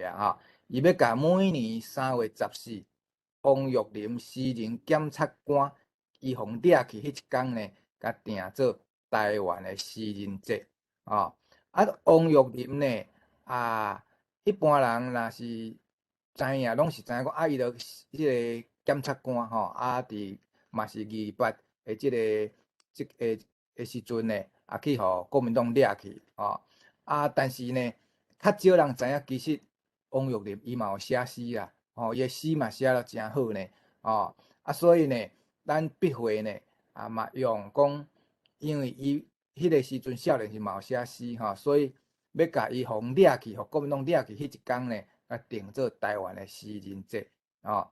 啊吼，伊欲共每年3月14，王玉林私人檢察官伊予掠去彼一工呢，共定做台灣的詩人節，吼。啊，王玉林呢，啊，一般人若是知影，攏是知影講啊，伊就彼个檢察官吼，啊，佇嘛是二二八的這个這个的時陣呢，啊，去予國民黨掠去，吼。啊，但是呢，較少人知影，其實王玉林伊嘛有寫詩啦，吼，伊的詩嘛寫得誠好呢，吼。啊，所以呢，咱筆會呢，啊嘛用講，因為伊彼个時陣少年時嘛有寫詩吼，所以欲共伊予掠去，予國民黨掠去彼一工呢，共定做台灣的詩人節，吼。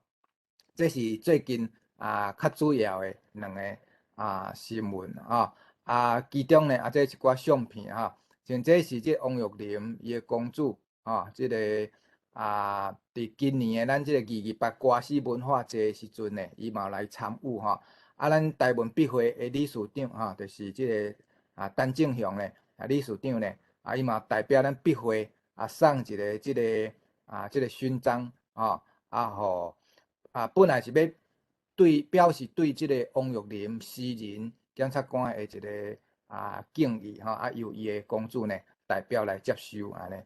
這是最近啊較主要的兩个啊新聞吼。啊，其中呢，啊，這一寡相片吼，像這是這王玉林伊的公主，吼，這个啊，佇今年的咱這個二二八歌詩文化節的時陣呢，伊嘛來參與吼。啊，咱台文筆會的理事長吼，就是這个啊陳正雄呢，啊理事長呢，啊伊嘛代表咱筆會啊送一个這个啊這个勳章吼，啊予啊本來是欲對表示對這个王玉林私人檢察官的一个啊敬意吼，啊由伊的公主呢代表來接收按呢，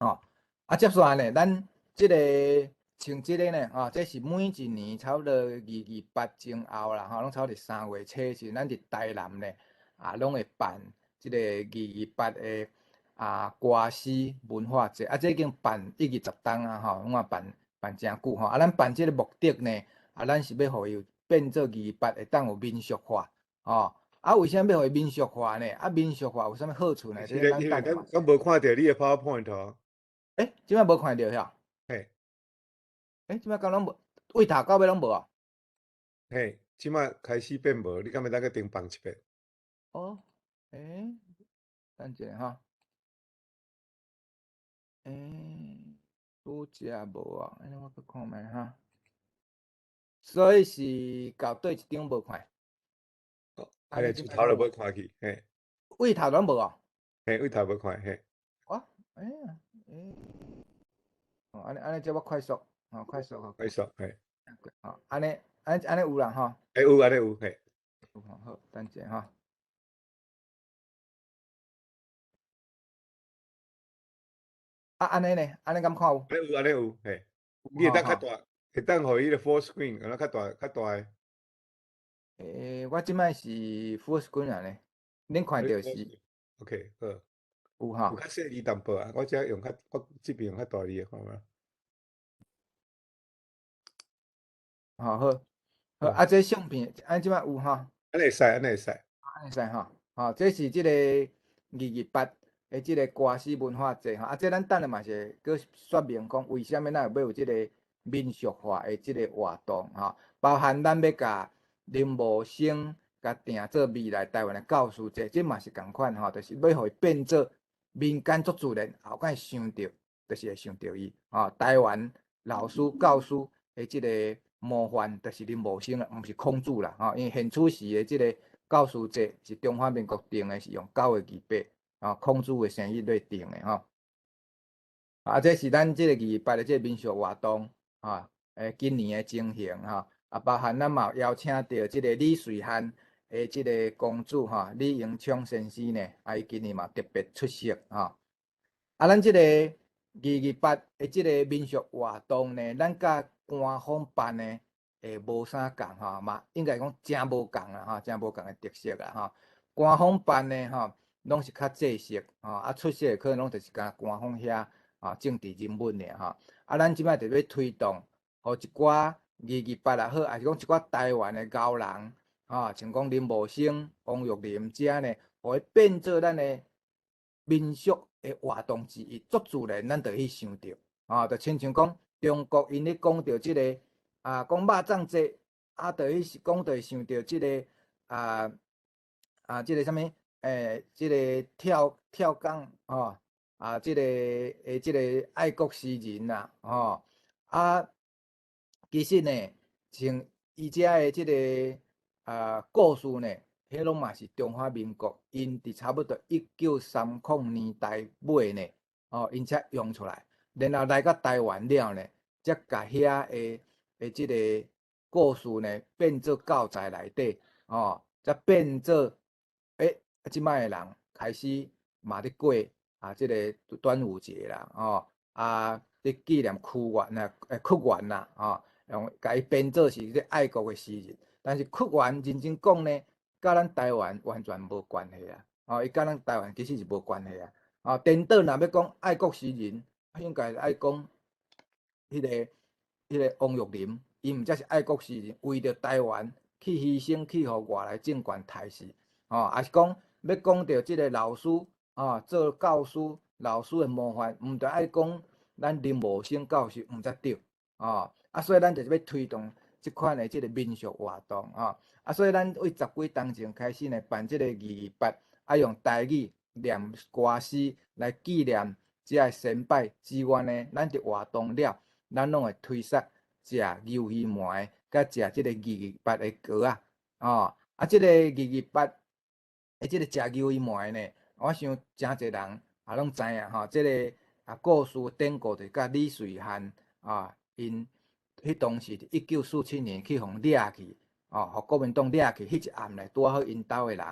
吼。啊，接煞呢，咱這个像這个呢，吼，這是每一年差不多二二八前後啦，吼，攏差不多3月初時，咱佇台南呢，啊，攏會辦這个二二八的啊歌詩文化節，啊，這已經辦一二十冬啊，吼，攏啊辦辦誠久吼，啊，咱辦這个目的呢，啊，咱是欲予伊變做二二八會當有民俗化，吼，啊，為啥欲予伊民俗化呢？啊，民俗化有啥物好處呢？是咧，因為咱咱無看著你的 PowerPoint 哦。欸，這擺無看著遐？嘿。欸，這擺敢攏無，對頭到尾攏無啊？嘿，這擺開始變無，你敢會當閣重放一遍？哦，欸，等一下哈。欸，拄才無啊，按呢我閣看覓哈。所以是到佗一張無看？哦，啊，咧自頭就無看去，嘿。對頭攏無啊？嘿，對頭無看，嘿。哇，欸呀，欸，哦，按呢按呢，這我快速，吼，快速吼。快速，嘿。吼，按呢，按按呢有啦吼。欸，有，按呢有，嘿。有吼，好，等一下哈。啊，按呢呢？按呢敢看有？按呢有，按呢有，嘿。你會當較大，會當予伊个 full screen，按呢較大，較大个。欸，我這擺是 full screen 啊呢，恁看著是？OK，好。有吼。有較細膩淡薄啊，我這用較，我這邊用較大膩的，看覓？好好，好啊！這相片，按這擺有吼？按呢會使，按呢會使。按呢會使吼，吼，這是這个二二八的這个歌詩文化節吼，啊，這咱等下嘛是會閣說明講，為啥物咱會欲有這个民俗化的這个活動吼，包含咱欲共林茂生共定做未來台灣的教師節，這嘛是仝款吼，就是欲予伊變做民間足自然，後擺想著，就是會想著伊吼，台灣老師教師的這个模範，就是林茂生啦，毋是孔子啦吼，因為現此時的這个教師節是中華民國定的，是用9月28，吼，孔子的生日來定的吼。啊，這是咱這个二二八的這个民俗活動，吼，欸，今年的情形吼，啊，包含咱嘛有邀請著這个李瑞漢的這个公主吼，李榮昌先生呢，啊，伊今年嘛特別出席吼。啊，咱這个二二八的這个民俗活動呢，咱佮官方辦的會無啥仝吼，嘛應該講誠無仝啦吼，誠無仝的特色啦吼。官方辦的吼，攏是較正式吼，啊出席的可能攏就是敢官方遐啊政治人物爾吼。啊，咱這擺就欲推動，予一寡二二八也好，抑是講一寡台灣的高人，吼，像講林茂生、王玉林遮呢，予伊變做咱的民俗的活動之一，足自然咱就去想著，吼，就親像講中國𪜶咧講著這个啊，講肉粽節，啊，就去講就會想著這个啊啊，這个啥物？欸，這个跳跳江吼，啊，這个的這个愛國詩人啦，吼，啊，其實呢，像伊遮的這个啊故事呢，彼攏嘛是中華民國𪜶佇差不多1930年代尾呢，吼，𪜶才用出來。然後來到台灣了呢，才共遐的這个故事呢變做教材內底，哦，才變做這擺的人開始嘛咧過啊，這个端午節啦，哦，啊，咧紀念屈原啊，屈原啦，哦，用共伊編做是這愛國的詩人，但是屈原認真講呢，佮咱台灣完全無關係啊，哦，伊佮咱台灣其實是無關係啊，哦，顛倒若欲講愛國詩人，應該愛講彼个王玉林，伊毋才是愛國詩人，為著台灣去犧牲，去予外來政權刣死，哦，抑是講欲講著這个老師，哦，做教師，老師的模範，毋著愛講咱林茂生教授，毋才對，哦，啊，所以咱就是欲推動這款的這个民俗活動，吼，啊，所以咱對十幾冬前開始呢，辦這个二二八，啊，用台語念歌詩來紀念這个先輩之外呢，咱佇活動了，咱攏會推捒食牛魚糜，佮食這个二二八的糕仔，哦，啊，這个二二八的這个食牛魚糜呢，我想誠濟人也攏知影吼，這个啊故事典故就佮李瑞漢啊，𪜶彼當時佇1947年去予掠去，哦，予國民黨掠去，彼一暗呢，拄仔好𪜶兜的人，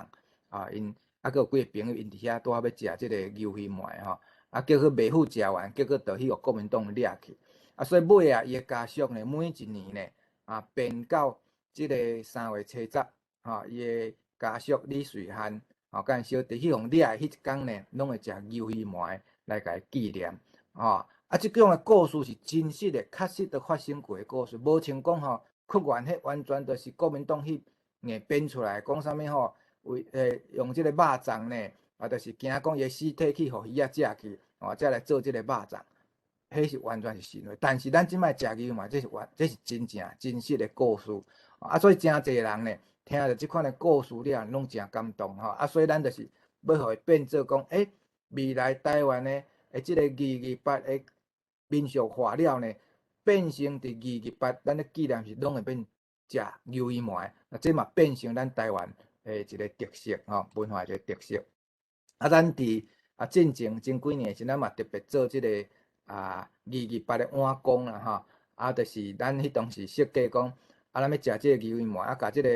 啊，𪜶啊閣有幾个朋友，𪜶佇遐拄仔欲食這个牛魚糜吼，啊，結果袂赴食完，結果就去予國民黨掠去。啊，所以尾仔，伊的家屬呢，每一年呢，啊，變到這个3月初10，吼，伊的家屬李瑞漢，吼，佮𪜶小弟去予掠的彼一工呢，攏會食牛魚糜來共伊紀念，吼。啊，這種的故事是真實的，確實都發生過的故事，無像講吼，屈原彼完全就是國民黨彼硬編出來，講啥物吼，為用這个肉粽呢，啊，就是驚講伊的屍體去予魚仔食去，哦，才來做這个肉粽，彼是完全是神話。但是咱這擺食牛嘛，這是真正真實的故事，啊，所以誠濟人呢，聽著這款的故事了，攏誠感動吼，啊，所以咱就是欲予伊變做講，未來台灣的這个二二八的民俗化了呢，變成佇二二八，咱咧紀念時攏會變食牛魚糜，啊，這嘛變成咱台灣的一个特色吼，文化一个特色。啊，咱佇啊進前前幾年時，咱嘛特別做這个啊二二八的碗公啦吼，啊，就是咱彼當時設計講，啊，咱欲食這個牛魚糜，啊，共這个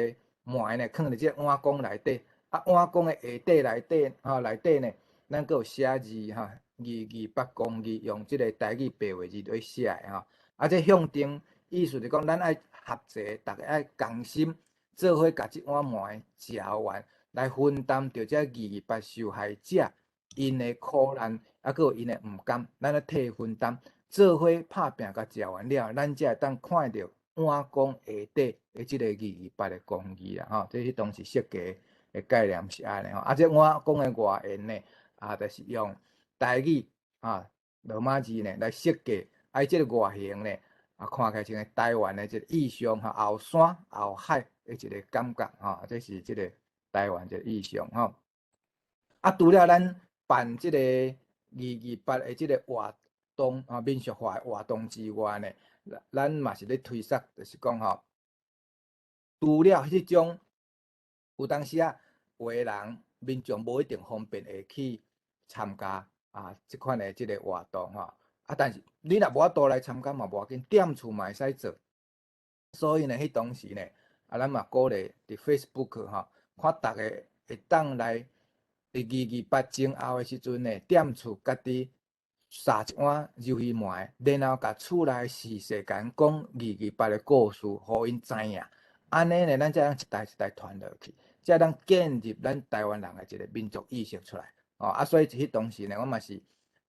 糜呢囥佇這个碗公內底，啊，碗公的下底內底吼內底呢，咱閣有寫字吼。二二八公義用這个台語白話字來寫的吼，啊，這象徵意思就講，咱愛合齊，逐家愛仝心，做伙共這碗糜食完，來分擔著這二二八受害者𪜶的苦難，啊，閣有𪜶的毋甘，咱來替分擔，做伙拍拚共食完了，咱才會當看著碗公下底的這个二二八的公義啦，吼，這彼當時設計的概念是按呢吼，啊，這碗公的外緣呢，啊，就是用台語啊，羅馬字呢來設計，啊，伊這个外形呢，啊，看起來像台灣的這个意象吼，後山後海的一个感覺吼，這是這个台灣一个意象吼。啊，除了咱辦這个二二八的這个活動啊，民俗化的活動之外呢，咱嘛是咧推捒，就是講吼，除了彼種有當時啊，有的人民眾無一定方便會去參加啊，這款的這个活動吼，啊，但是你若無法度來參加嘛無要緊，踮厝嘛會使做。所以呢，彼當時呢，啊，咱嘛鼓勵佇 Facebook 吼，看逐家會當來佇二二八前後的時陣呢，踮厝家己煠一碗牛魚糜，然後共厝內士世間講二二八的故事，予𪜶知影。按呢呢，咱才會當一代一代傳落去，才會當建立咱台灣人的一个民族意識出來。哦，啊，所以彼當時呢，我嘛是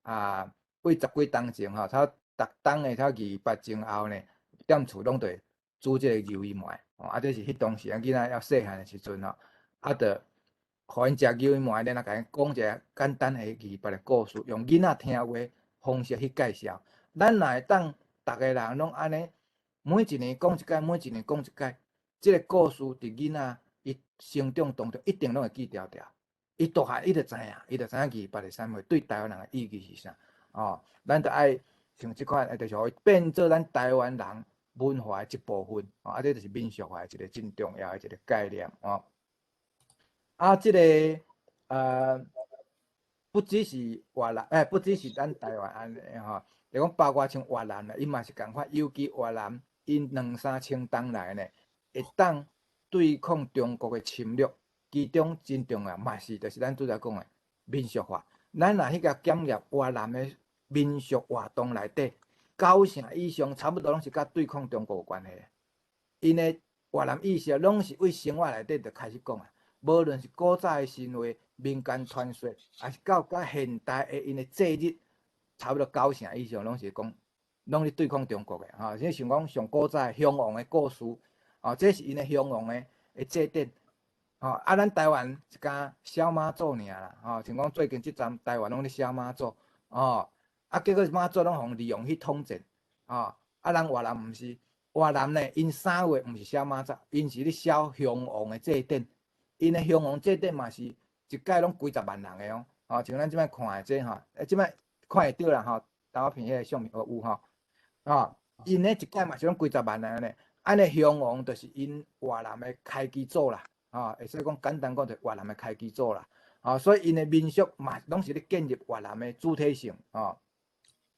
啊，對十幾冬前吼，差逐冬的差二二八前後呢，踮厝攏會煮這个牛魚糜，哦，啊，這是彼當時啊囡仔猶細漢的時陣吼，啊，就予𪜶食牛魚糜，然後共𪜶講一个簡單的二二八的故事，用囡仔聽話方式去介紹。咱若會當逐个人攏按呢，每一年講一擺，每一年講一擺，這个故事佇囡仔伊成長當中一定攏會記牢牢。伊大漢伊就知影，伊就知影二二八是啥物，對台灣人的意義是啥。哦，咱就愛像這款，就是予伊變做咱台灣人文化的一部分。哦，啊，這就是民俗化的一个真重要的一个概念。哦，啊，這个不只是越南，欸，不只是咱台灣按呢吼，就講包括像越南啦，伊嘛是仝款，尤其越南，𪜶兩三千冬來呢，會當對抗中國的侵略，其中真重要嘛是，就是咱拄才講的民俗化。咱若去共檢驗越南的民俗活動內底，九成以上差不多攏是佮對抗中國有關係的。𪜶的越南意識攏是對生活內底就開始講啊，無論是古早的神話、民間傳說，抑是到較現代的𪜶的節日，差不多九成以上攏是講，攏咧對抗中國的吼。這像講上古早的鄉王的故事，吼，這是𪜶的鄉王的祭典，吼。啊，咱台灣一工痟媽祖爾啦，吼，像講最近這陣台灣攏咧痟媽祖，吼，啊，結果媽祖攏予利用去統戰，吼，啊，咱越南毋是，越南呢，𪜶3月毋是痟媽祖，𪜶是咧痟鄉王的祭典，𪜶的鄉王祭典嘛是一屆攏幾十萬人的哦，吼，像咱這擺看的這吼，欸，這擺看會著啦吼，投影片彼个相片有吼，吼，𪜶咧一屆嘛是攏幾十萬人呢，按呢鄉王就是𪜶越南的開基祖啦，吼，會使講簡單講就是越南的開基祖啦，吼，所以𪜶的民俗嘛攏是咧建立越南的主體性，吼。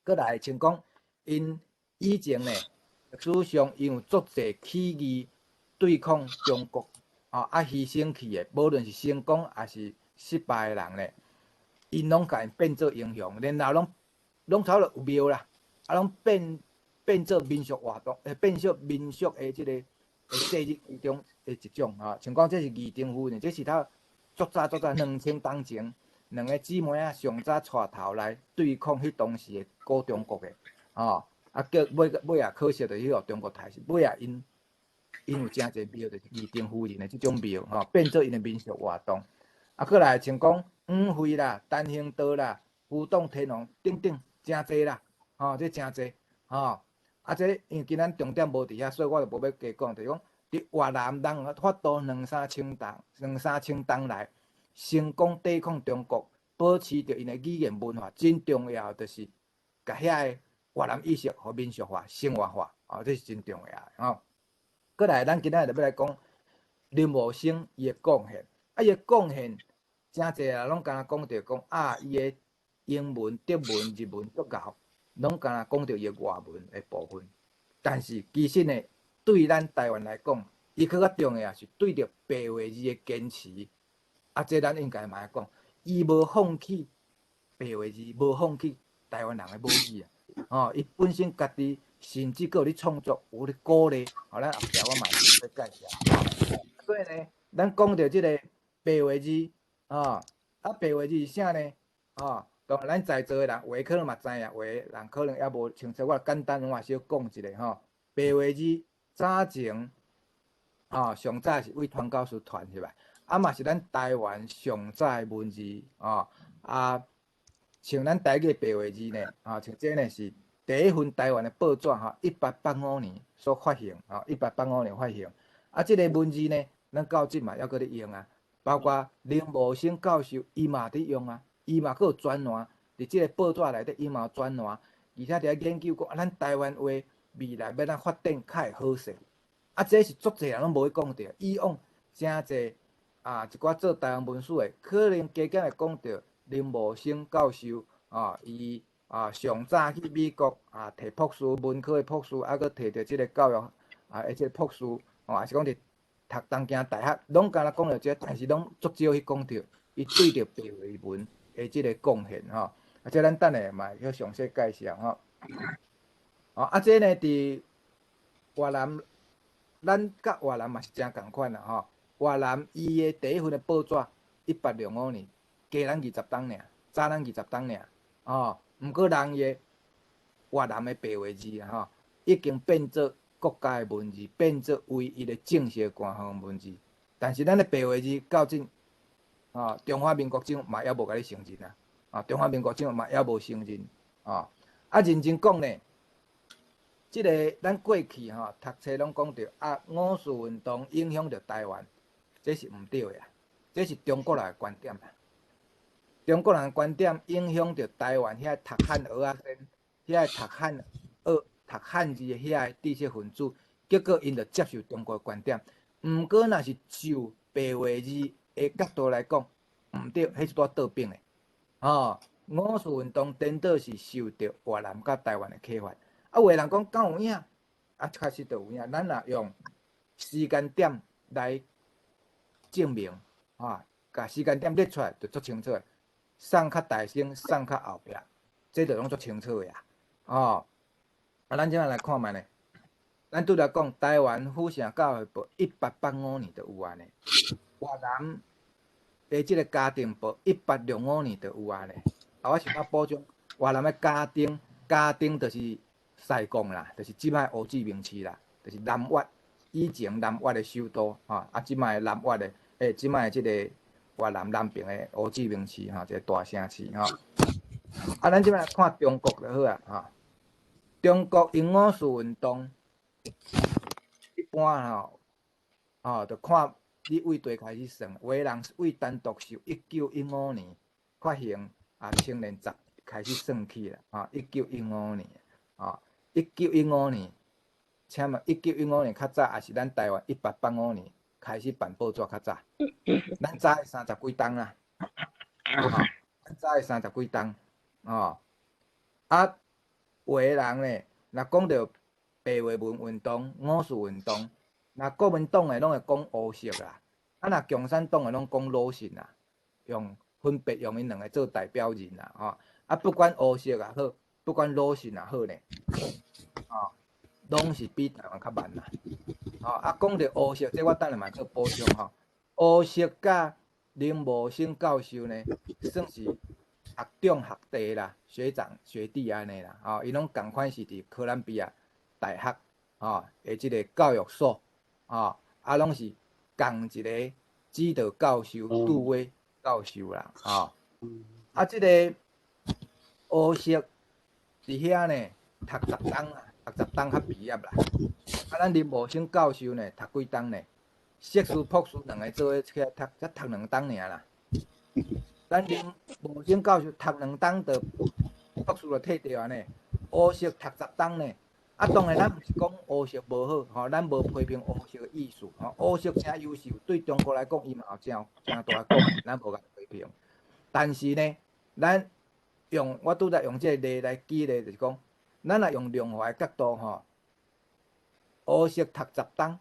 閣來像講，𪜶以前呢，歷史上𪜶有足濟起義對抗中國，吼，啊犧牲去的，無論是成功抑是失敗的人咧，𪜶攏共𪜶變做英雄，然後攏差不多有廟啦，啊，攏變做民俗活動，變做民俗的這个節日其中的一種，吼，像講這是儀登夫人，這是他足早足早2000冬前，兩个姊妹仔上早帶頭來對抗彼當時的古中國的，吼，啊叫尾尾仔可惜就去予中國刣死，尾仔𪜶有誠濟廟，就是儀登夫人的這種廟，吼，變做𪜶的民俗活動。啊，閣來像講五會啦、單行道啦、浮動天王等等，誠濟啦，吼，這誠濟，吼。啊，這因為今仔重點無佇遐，所以我就無欲加講，就是講佇越南人法度兩三千冬、兩三千冬來成功對抗中國，保持著𪜶的語言文化，真重要，就是共遐个越南意識予民俗化、生活化，哦，這是真重要的吼。閣來，咱今仔日就欲來講林茂生伊的貢獻，啊，伊的貢獻誠濟人攏敢若講著講啊，伊的英文、德文、日文足𠢕，攏敢若講著伊的外文的部分。但是其實呢，對咱台灣來講，伊閣較重要是對著白話字的堅持。啊，這咱應該嘛愛講，伊無放棄白話字，無放棄台灣人的母語啊。吼，伊本身家己甚至閣有咧創作，有咧鼓勵，吼，咱後壁我嘛會介紹。所以呢，咱講著這个白話字，吼，啊，白話字是啥呢？吼，當然咱在座的人，有的可能嘛知影，有的人可能猶無清楚。我簡單我小講一下吼。白話字早前，吼，上早是對傳教士傳入來，啊嘛是咱台灣上早的文字，吼，啊，像咱台語的白話字呢，吼，像這呢是第一份台灣的報紙，吼，1885年所發行，吼，一八八五年發行。啊，這个文字呢，咱到這嘛猶閣咧用啊，包括林茂生教授，伊嘛佇用啊，伊嘛閣有專欄，佇這个報紙內底，伊嘛有專欄，而且佇遐研究講，啊，咱台灣話未來欲按怎發展較會好勢。啊，這是足濟人攏無去講著，以往誠濟啊，一寡做台灣文史的，可能加減會講著林茂生教授，啊，伊啊上早去美國啊，摕博士文科的博士，啊，閣摕著這个教育啊，的這个博士，吼，抑是講佇讀東京大學，攏敢若講著這个，但是攏足少去講著伊對著白話文的這个貢獻吼。啊，這咱等下嘛會詳細介紹吼。哦，啊，這呢佇越南，咱佮越南嘛是誠仝款啦吼。越南伊的第一份的報紙，1865年，加咱20冬爾，早咱20冬爾，吼。毋過人伊的越南的白話字啊吼，已經變做國家的文字，變做唯一的正式官方文字。但是咱的白話字到這，吼，中華民國政府嘛猶無共你承認啊，啊，中華民國政府嘛猶無承認，啊，啊認真講呢，這个咱過去吼讀冊攏講著啊，五四運動影響著台灣，這是毋對的啊，這是中國人的觀點啦。中國人的觀點影響著台灣遐讀漢蚵仔煎，遐讀漢學讀漢字的遐个知識分子，結果𪜶就接受中國的觀點。毋過若是就白話字的角度來講，毋對，彼是拄倒反的。吼，五四運動顛倒是受著越南佮台灣的啟發。啊，有的人講敢有影？啊，確實就有影。咱若用時間點來證明，吼，共時間點列出來就足清楚的。送較大先，送較後壁，這就攏足清楚的啊。哦，啊，咱這擺來看覓呢？咱拄才講台灣府城教會報1885年就有啊呢，越南的這個嘉定報1865年就有啊呢。啊，我想欲補充，越南的嘉定，嘉定就是西貢啦，就是這擺胡志明市啦，就是南越以前南越的首都，吼，啊，這擺南越的，欸，這擺這個越南南邊的胡志明市，吼，一個大城市，吼。啊，咱這擺來看中國就好啊，吼。中國用五四運動，一般吼，吼，就看你佗佗開始算，有的人是對陳獨秀1915年發行啊《青年雜誌》開始算起啦，吼，一九一五年，吼，一九一五年，請問一九一五年較早，抑是咱台灣1885年開始辦報紙較早？咱早伊三十幾冬啦，吼，咱早伊三十幾冬，吼，啊，有的人咧，若講著白話文運動、五四運動，若國民黨的攏會講胡適啦，啊，若共產黨的攏講魯迅啦，用分別用𪜶兩个做代表人啦，吼，啊，不管胡適也好，不管魯迅也好咧，吼，攏是比台灣較慢啦，吼，啊，講著胡適，這我等下嘛做補充吼。胡適佮林茂生教授呢，算是學長學弟啦，學長學弟按呢啦，吼，𪜶攏仝款是佇哥倫比亞大學，吼的這个教育所，吼，啊，攏是仝一个指導教授杜威教授啦，吼，啊，這个胡適佇遐呢讀十冬啊，讀十冬才畢業啦，啊，咱林茂生教授呢讀幾冬呢？碩士、博士兩个做伙起來讀，才讀兩冬爾啦。咱林茂生教授讀兩冬就博士就退掉啊呢。胡適讀十冬呢。啊，當然咱毋是講胡適無好，吼，咱無批評胡適的意思，吼，胡適誠優秀，對中國來講，伊嘛有誠誠大貢獻，咱無共批評。但是呢，咱用我拄才用這個例來舉例，就是講，咱若用量化的角度，吼，胡適讀十冬。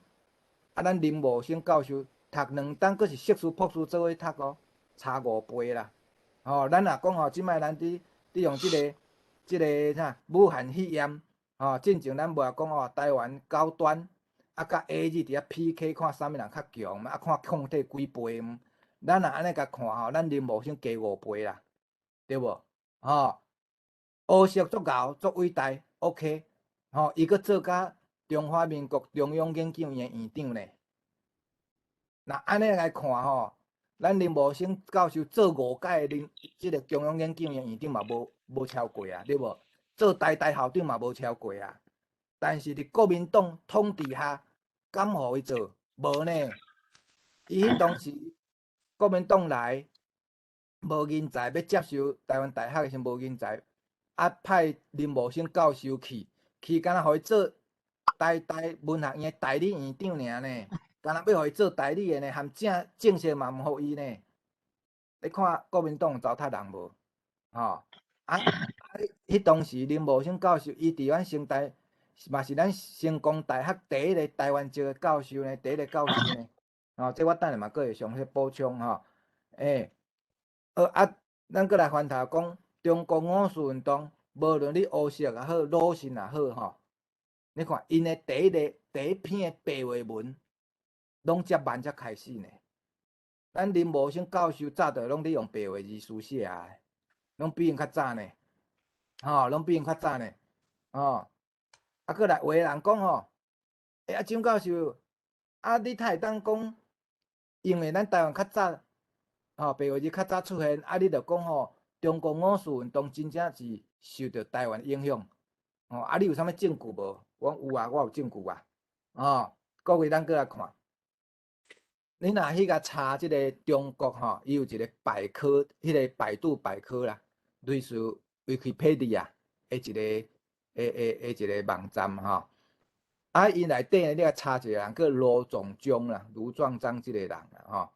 啊，咱林茂生教授讀兩冬，閣是碩士、博士做伙讀哦，差五倍啦。吼，咱若講吼，這擺咱佇佇用這个這个啥武漢肺炎，吼，進前咱無也講哦，台灣高端啊，佮 AZ 佇遐 PK，看啥物人較強嘛，啊，看抗體幾倍毋？咱若按呢共看吼，咱林茂生加五倍啦，對無？吼，胡適足𠢕足偉大，OK，吼，伊閣做甲中華民國中央研究院院長呢。若按呢來看吼，咱林茂生教授做五屆林這个中央研究院院長嘛無無超過啊，對無？做台大校長嘛無超過啊。但是佇國民黨統治下，敢予伊做？無呢。伊彼當時國民黨來無人才，欲接受台灣大學的時無人才，啊派林茂生教授去，去敢若予伊做台大文學院的代理院長爾呢，敢若欲予伊做代理的呢，含正正式嘛毋予伊呢。你看國民黨糟蹋人無？吼啊啊！彼當時林茂生教授，伊佇阮成大嘛是咱成功大學第一个台灣籍的教授呢，第一个教授呢。吼，這我等下嘛閣會詳細補充吼。欸，好啊，咱閣來翻頭講中國五四運動，無論你胡適也好，魯迅也好，吼，你看𪜶的第一个第一篇的白話文，攏遮慢才開始呢。咱林茂生教授早就攏咧用白話字書寫啊，攏比𪜶較早呢，吼，攏比𪜶較早呢，吼。啊，閣來有的人講吼，欸，啊，蔣教授，啊，你哪會當講，因為咱台灣較早，吼，白話字較早出現，啊，你就講吼，中國五四運動真正是受著台灣影響，吼，啊，你有啥物證據無？我講有啊，我有證據啊，吼，各位咱閣來看，你若去共查這个中國吼，伊有一个百科，彼个百度百科啦，類似 Wikipedia 的一个的的一个網站吼，啊，伊內底你共查一个人叫盧壯章啦，盧壯章這个人啦吼，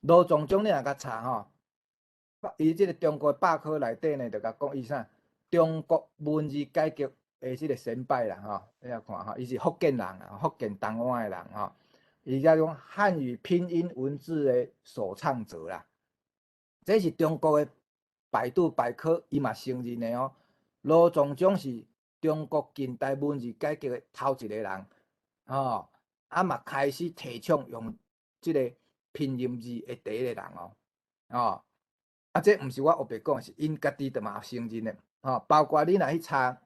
盧壯章你若共查吼，伊這个中國百科內底呢，就共講伊啥？中國文字改革的這个先輩啦，吼，你來看吼，伊是福建人啊，福建台灣的人吼，伊叫講漢語拼音文字的首創者啦。這是中國的百度百科，伊嘛承認的哦。羅崇璋是中國近代文字改革的頭一個人，吼，啊嘛開始提倡用這个拼音字的第一個人哦，吼，啊這毋是我烏白講，是𪜶家己都嘛承認的，吼，包括你若去查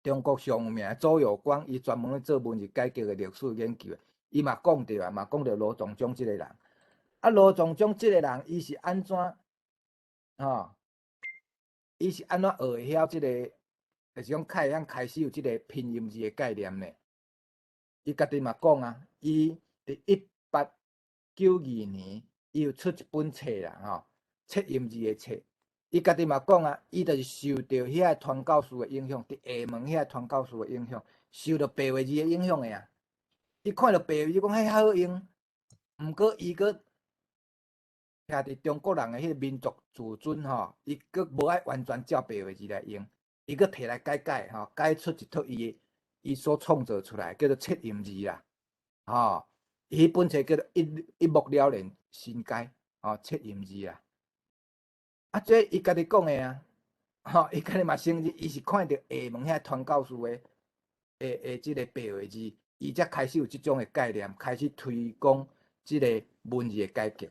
中國上有名的周有光，伊專門咧做文字改革的歷史研究的，伊嘛講著啊，嘛講著羅崇璋這個人。啊，羅崇璋這個人，伊是按怎，吼？伊是按怎學會曉這個，就是講較會曉開始有這個拼音字的概念呢？伊家己嘛講啊，伊佇1892年，伊有出一本冊啦，吼，切音字的冊。伊家己嘛講啊，伊就是受著遐個傳教士的影響，佇廈門遐個傳教士的影響，受著白話字的影響的啊。伊看著白話字講彼較好用，毋過伊閣徛佇中國人的彼个民族自尊吼，伊閣無愛完全照白話字來用，伊閣提來改改吼，改出一套伊的伊所創造出來叫做切音字啦，吼，伊彼本冊叫做一一目了然新解，吼，切音字啦。啊，這伊家己講的啊，吼，伊家己嘛承認，伊是看著廈門遐傳教士的這个白話字，伊才開始有這種的概念，開始推廣這个文字的改革。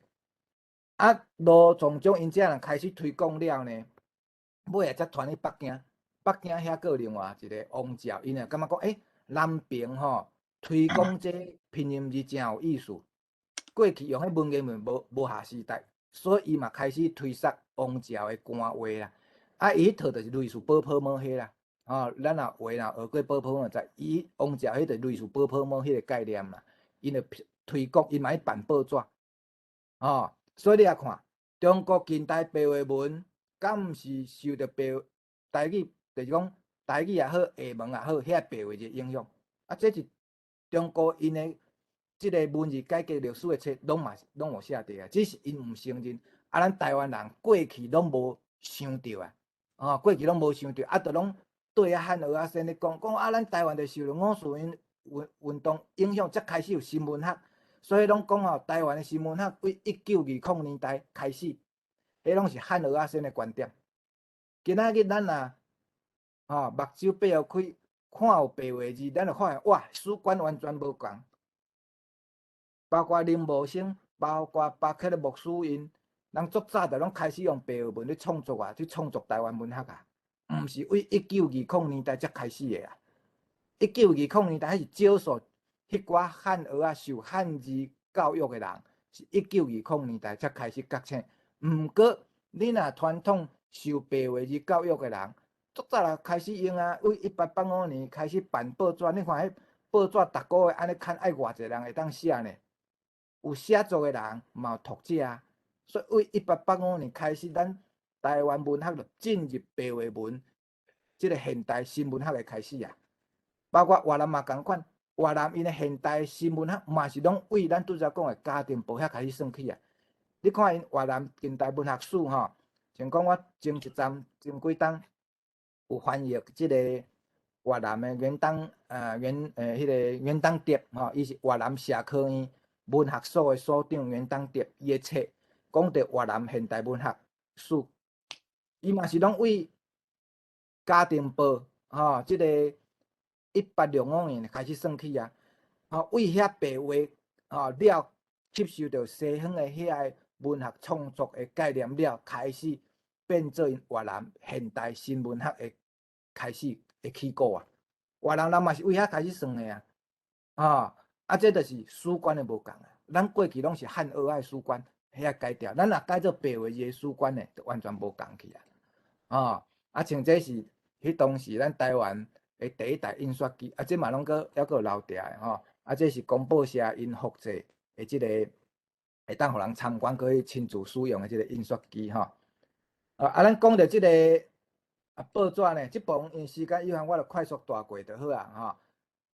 啊，羅崇璋𪜶這人開始推廣了呢，尾仔才傳去北京。北京遐閣有另外一个王照，𪜶就感覺講，欸，南平吼推廣這拼音字誠有意思。過去用彼文言文無合時代，所以伊嘛開始推捒王照的官話啦。啊，伊彼套就是類似波潑摩彼啦，吼，咱若話若學過波潑摩就知，伊王照彼就類似波潑摩彼个概念啦。𪜶就推廣，伊嘛去辦報紙，吼。所以你來看，中國近代白話文，敢毋是受著白台語，就是講台語也好，廈門也好，遐白話字影響。啊，這是中國𪜶的這个文字改革歷史的冊，攏嘛攏有寫著啊，只是𪜶毋承認。啊，咱台灣人過去攏無想著啊，吼，過去攏無想著，啊，就攏對啊漢蚵仔煎咧講，講啊，咱台灣就受著五四運動影響，才開始有新文學。所以攏講吼，台灣的新文學對1920年代開始，彼攏是漢蚵仔煎的觀點。今仔日咱若吼目睭閉予開，看有白話字，咱就發現哇，史觀完全無仝。包括林茂生，包括巴克的牧師𪜶，人足早就攏開始用白話文咧創作啊，去創作台灣文學啊，毋是對1920年代才開始的啊。1920年代彼是少數。彼寡漢蚵仔受漢字教育的人，是1920年代才開始覺醒。毋過，你若傳統受白話字教育的人，足早就開始用啊。對1885年開始辦報紙，你看彼報紙逐個月按呢刊愛偌濟人會當寫呢？有寫作的人，嘛有讀者啊。所以對1885年開始，咱台灣文學就進入白話文這个現代新文學的開始啊。包括越南嘛仝款。越南𪜶的現代新文學嘛是攏對咱拄才講的家庭報遐開始算起啊。你看𪜶越南近代文學史吼，像講我前一陣前幾冬有翻譯這个越南的袁當袁彼个袁當德吼，伊是越南社科院文學所的所長袁當德，伊的冊講著越南現代文學史，伊嘛是攏對家庭報吼，這个1865年開始算起啊，吼，對遐白話吼了吸收著西方的遐个文學創作的概念了，開始變做𪜶越南現代新文學的開始的起鼓啊。越南人嘛是對遐開始算的啊，吼，啊，這就是史觀的無仝啊。咱過去攏是漢蚵仔史觀，遐改掉，咱若改做白話字的史觀呢，就完全無仝去啊。吼，啊，像這是彼當時咱台灣的第一台印刷機，啊，這嘛攏閣猶閣有留佇的吼，啊，這是公報社𪜶複製的這個會當予人參觀，閣去親自使用的這個印刷機吼。啊，咱講著這個啊報紙呢，這部分因時間有限，我就快速帶過就好啊吼。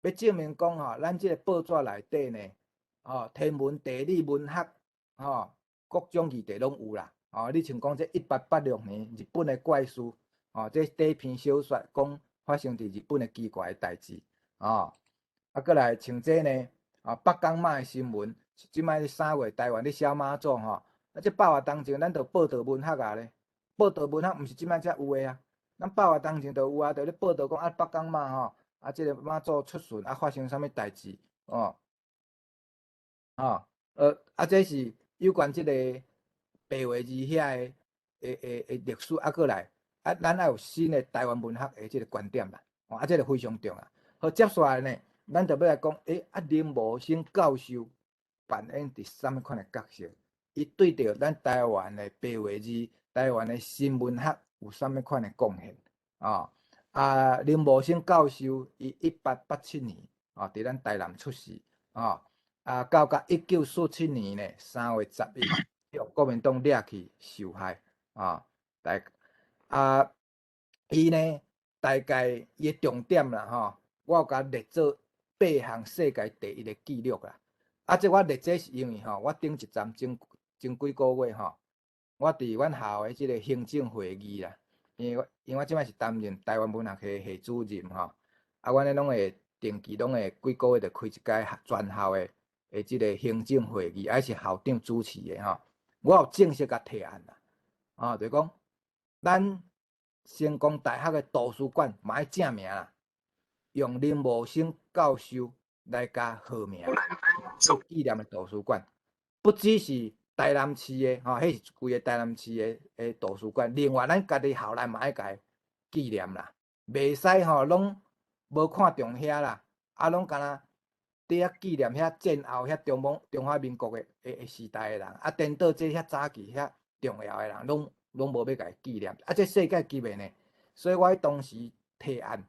欲證明講吼，咱這個報紙內底呢，吼，天文、地理、文學，吼，各種議題攏有啦。哦，你像講這1886年日本的怪事，哦，這短篇小說講發生佇日本的奇怪的代誌，哦，啊，閣來像這呢，啊，北港媽的新聞，這擺3月台灣咧燒媽祖吼，啊，這百外冬前咱就報導文學啊咧，報導文學毋是這擺才有的啊，咱百外冬前就有啊，就咧報導講啊，北港媽吼，啊，這個媽祖出巡啊，發生啥物代誌，哦，哦，啊，這是有關這個白話字遐的歷史啊，閣來啊，咱愛有新的台灣文學的這個觀點啦，哦，啊，這個非常重要。好，接下來呢，咱就欲來講，欸，啊，林謀生教授扮演佇啥物款的角色？伊對著咱台灣的白話字、台灣的新文學有啥物款的貢獻？哦，啊，林謀生教授伊1887年哦，佇咱台南出世，哦，啊，到甲1947年呢3月11，予國民黨掠去受害，啊，來，啊，伊呢大概伊的重點啦，吼，我有共列做八項世界第一的紀錄啦。啊，這我列這是因為吼，我頂一站前前幾個月吼，我佇阮校的這個行政會議啦，因為我這擺是擔任台灣文學系系主任吼，啊，阮咧攏會定期攏會幾個月就開一擺全校的這個行政會議，還是校長主持的吼。我有正式共提案啦，啊，就是講咱成功大學的圖書館嘛愛正名啦，用林謀生教授來共號名，做紀念的圖書館，不只是台南市的吼，彼是規個台南市的圖書館。另外，咱家己校內嘛愛共紀念啦，袂使吼攏無看重遐啦，啊，攏干焦佇遐紀念遐戰後遐中華民國的時代的人，啊，顛倒這遐早期遐重要的人，攏無欲共紀念，啊，這世界級的呢，所以我當時提案，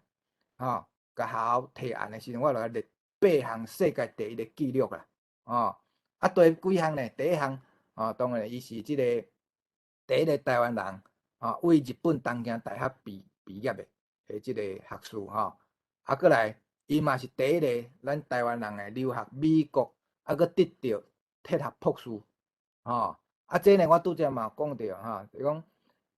吼，共學校提案的時陣，我就共列八項世界第一的紀錄啦，哦，啊，第幾項呢？第一項，哦，當然伊是這個第一個台灣人，哦，為日本東京大學畢業的這個學士，吼，啊，閣來，伊嘛是第一個咱台灣人的留學美國，啊，閣得著哲學博士，吼，啊，這呢我拄才嘛有講著，吼，就講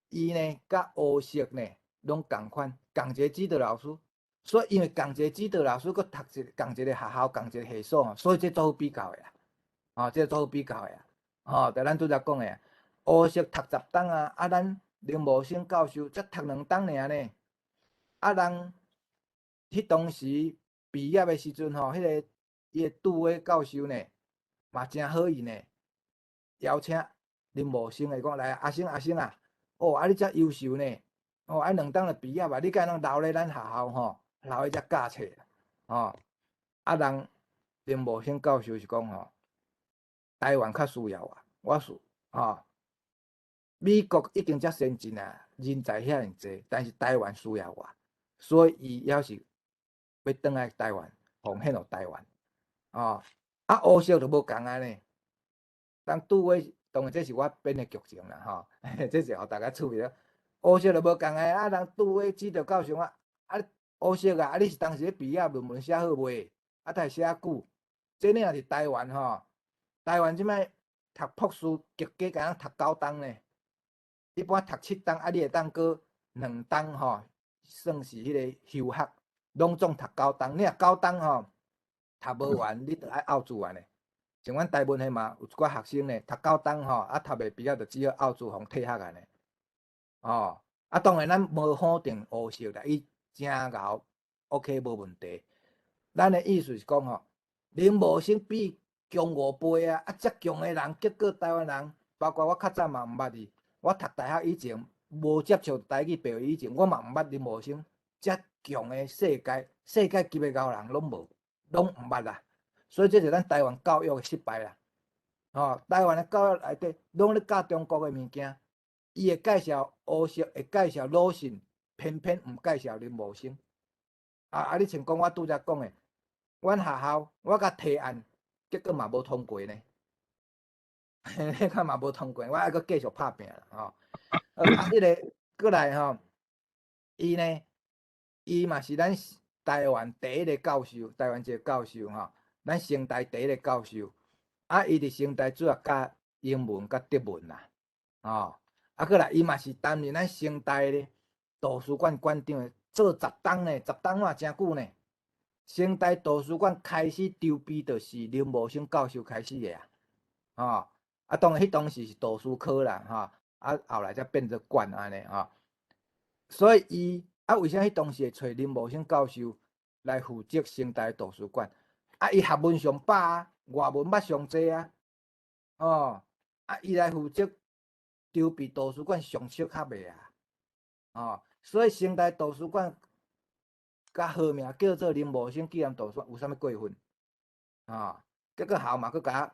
伊呢佮胡適呢攏仝款，仝一個指導老師，所以因為仝一個指導老師，閣讀一仝一個學校，仝一個系所，所以這足好比較的啊，吼，這足好比較的啊，吼，就咱拄才講的，胡適讀10冬啊，啊，咱林謀生教授才讀2冬爾呢，啊，人彼當時畢業的時陣吼，彼個伊的杜威教授呢，嘛誠好意呢，邀請林謀生會講來，阿生阿生啊，哦，啊你遮優秀呢，哦，啊2冬就畢業啊，你敢會當留咧咱學校吼，留咧遮教冊，吼，啊人林謀生教授是講吼，台灣較需要我，我是吼，美國已經遮先進啊，人才遐爾濟，但是台灣需要我，所以伊猶是欲轉來台灣，奉獻予台灣，哦，啊胡適就無仝按呢，當杜威當然這是我編的劇情啦，吼，這是予大家趣味。胡適就無仝的，啊人杜威指導教授啊，啊胡適啊，啊你是當時咧畢業論文寫好未？啊，才會寫久？這你若是台灣吼，台灣這擺讀博士，極加敢若讀9冬呢。一般讀7冬，啊你會當閣2冬吼，算是彼個休學，攏總讀九冬。你若九冬吼讀無完，你著愛漚資源的。像阮台文系嘛，有一寡學生呢，讀九冬吼，啊讀袂畢業，就只好漚資予退學啊呢。哦，啊當然咱無否定胡適啦，伊誠𠢕，OK 無問題。咱的意思是講吼，林謀生比強5倍啊！啊，遮強的人，結果台灣人，包括我較早嘛毋捌伊。我讀大學以前無接觸台語白話以前，我嘛毋捌林謀生遮強的世界級的𠢕人攏無，攏毋捌啦。所以這是咱台灣教育的失敗啦。吼，台灣的教育內底攏咧教中國的物件，伊會介紹胡適，會介紹魯迅，偏偏毋介紹林謀生。啊！你像講我拄才講的，阮學校我共提案，結果嘛無通過呢。彼個嘛無通過，我愛閣繼續拍拚啦吼。啊，彼個閣來吼，伊呢，伊嘛是咱台灣第一個教授，台灣一個教授吼，咱成大第一個教授。啊，伊佇成大主要教英文佮德文啦。哦，啊，閣來伊嘛是擔任咱成大咧圖書館館長的，做十冬呢，十冬嘛誠久呢。成大圖書館開始籌備，就是林茂生教授開始的啊，哦，啊，當然彼當時是圖書科啦，吼，啊，後來才變做館按呢，吼。所以伊啊，為啥彼當時會揣林茂生教授來負責成大圖書館？啊，伊學問上飽啊，外文捌上濟啊，哦，啊，伊來負責籌備圖書館上適合的啊，哦，所以成大圖書館共號名叫做林茂生紀念圖書館，有啥物過分？啊，結果校嘛閣共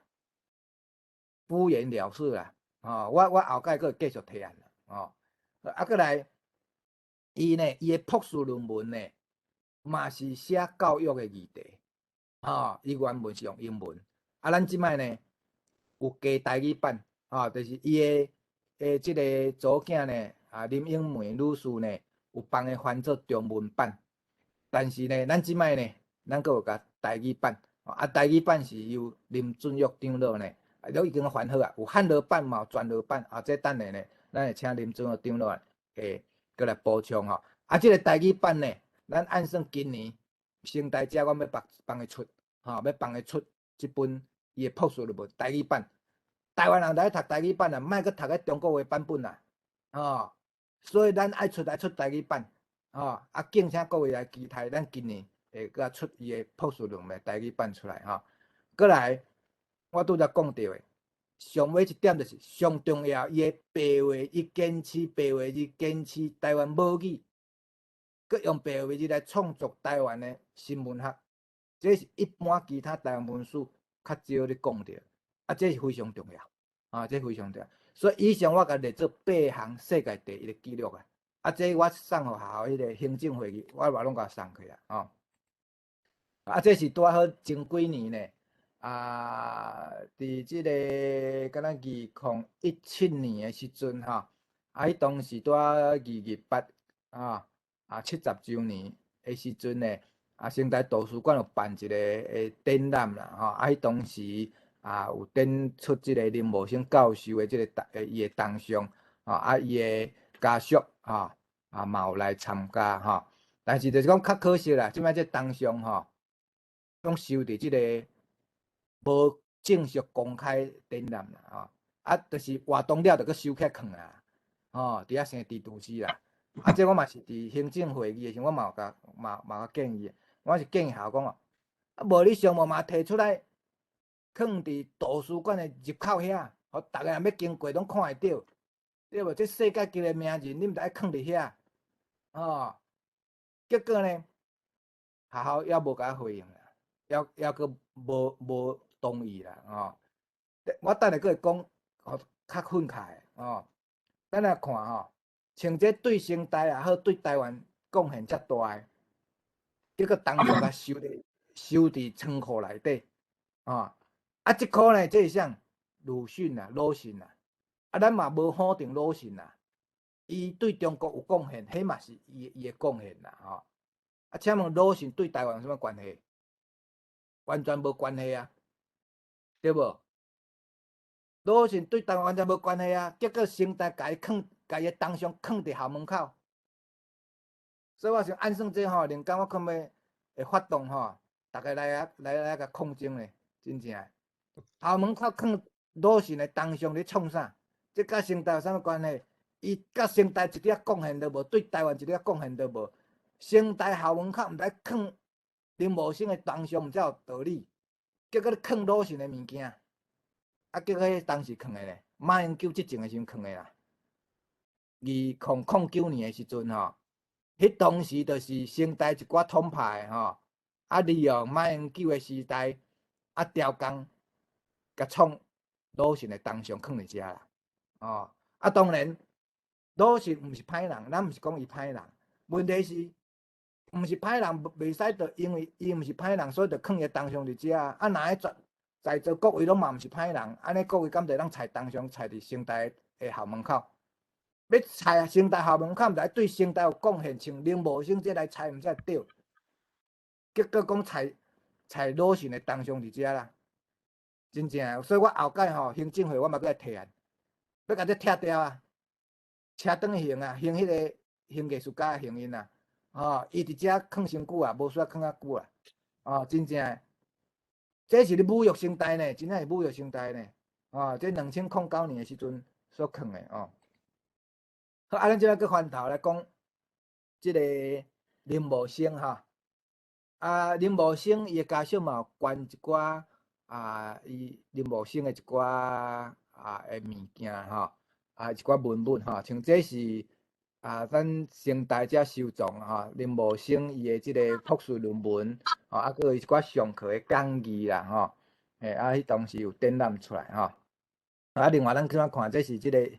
敷衍了事啦，哦，我後蓋閣會繼續提案啦，哦，啊，閣來，伊呢，伊的博士論文呢，嘛是寫教育的議題，吼，伊原文是用英文，啊，咱這擺呢有加台語版，吼，就是伊的這个查某囝呢，啊，林英梅女士呢，有幫伊翻做中文版，但是呢，咱這擺呢，咱閣有共台語版，啊，台語版是由林俊玉長老呢，都已經翻好啊，有漢羅版嘛，有全羅版，啊，這等下呢，咱會請林俊玉長老會閣來補充吼，啊，這个台語版呢，咱按算今年成大遮，阮欲幫幫伊出，吼，欲幫伊出這本伊的博士論文台語版。台灣人著愛讀台語版啊，莫閣讀彼中國話版本啊，吼，所以咱愛出來出台語版，吼，啊，敬請各位來期待，咱今年會閣出伊的博士論文台語版出來吼。閣來，我拄才講著的，上尾一點就是上重要，伊的白話，伊堅持白話字，堅持台灣母語，閣用白話字來創作台灣的新文學，這是一般其他台灣文史較少咧講著，啊，這是非常重要，啊，這非常重要。所以以上我共列做八項世界第一的紀錄啊，啊，這我送予學校彼个行政會議，我嘛攏共送去啊，吼。啊，這是拄仔好前幾年呢，啊，佇這个敢若2017年的時陣吼，啊，彼當時拄仔228啊啊70週年的時陣呢，啊，成大圖書館有辦一个展覽啦，吼，啊，彼當時啊有展出這个林茂生教授的這个伊的銅像，吼，啊，伊的家屬，吼，啊嘛有來參加，吼，但是就是講較可惜啦，這擺這銅像吼，攏收佇這个無正式公開展覽啦，吼，啊，就是活動了就閣收起來囥啊，吼，佇遐生蜘蛛絲啦。啊，這我嘛是佇行政會議的時，我嘛有共嘛嘛共建議，我是建議校講哦，啊，無你上無嘛提出來，囥佇圖書館的入口遐，予逐个人欲經過攏看會著，對無？這世界級的名人，你毋知愛囥佇遐，吼。結果呢，學校猶無共我回應啦，猶閣無同意啦，吼。我等下閣會講，予較憤慨的，吼。咱來看吼，像這對成大也好，對台灣貢獻遮大的，結果銅像共收佇倉庫內底，吼。啊，這箍呢，這是啥？魯迅啊，魯迅啊，啊，咱嘛無否定魯迅啊，伊對中國有貢獻，彼嘛是伊的貢獻啦，吼。啊，請問魯迅對台灣有啥物關係？完全無關係啊，對無？魯迅對台灣完全無關係啊，結果成大共伊囥，共伊的銅像囥佇校門口，所以我想按算這吼，靈感我可欲會發動吼，逐家來遐來來共抗爭咧，真正的。校門口囥魯迅的銅像咧創啥？這佮成大有啥物關係？伊佮成大一點仔貢獻都無，對台灣一點仔貢獻都無。成大校門口毋知囥林茂生的銅像，毋才有道理。結果咧囥魯迅的物件，啊，結果彼當時囥的咧，馬英九執政的時陣囥的啦。2009年的時陣吼，彼當時就是成大一寡統派的吼，啊，利用馬英九的時代，啊，調工，共創魯迅的銅像囥佇遮啦，哦，啊，當然魯迅毋是歹人，咱毋是講伊歹人，問題是，毋是歹人，袂使就因為伊毋是歹人，所以就囥伊銅像佇遮啊。啊，若彼在座各位攏嘛毋是歹人，按呢各位敢會當裁銅像裁佇成大的校門口？欲裁成大校門口，毋知對成大有貢獻，像林茂生這來裁毋才對。結果講裁裁魯迅的銅像佇遮啦，真正。所以我後擺吼行政會我嘛閣來提案，欲共這拆掉啊，車轉去還啊，還彼个還藝術家還𪜶啊，吼，伊佇遮囥傷久啊，無需要囥較久啊，哦，真正的，這是咧侮辱成大呢，真正是侮辱成大呢，哦，這2009年的時陣所囥的哦。好，啊，咱這擺閣翻頭來講，這个林茂生吼，啊，林茂生伊的家屬嘛有捐一寡啊，伊林茂生的一寡啊的物件吼，啊一寡文物吼，像這是啊，咱成大遮收藏吼，林茂生伊的這个博士論文，吼，啊，閣有一寡上課的講義啦，吼，嘿，啊，彼當時有展覽出來吼。啊，另外咱去看，這是這个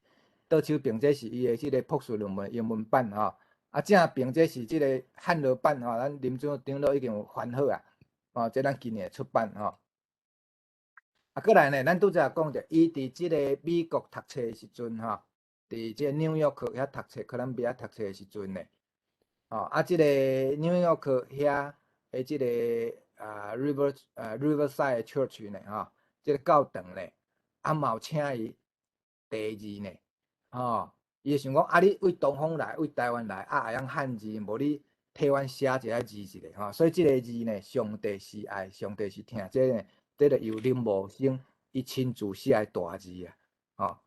倒手邊，這是伊的這个博士論文英文版吼。啊，正邊這是這个漢羅版吼，咱林主長老已經有翻好啊，哦，這咱今年出版吼。啊，閣來呢，咱拄才講著，伊佇這个美國讀冊的時陣吼，佇這個紐約克遐讀冊，哥倫比亞讀冊的時陣呢，吼，啊，這个紐約克遐的這个啊 River 啊 Riverside Church 呢，吼，這个教堂呢，啊嘛有請伊題字呢，吼，伊就想講啊，你為東方來，為台灣來，啊會曉漢字，無你替阮寫一个字一下，吼，所以這个字呢，上帝是愛，上帝是疼，這个，這个由林茂生伊親自寫的大字啊，吼，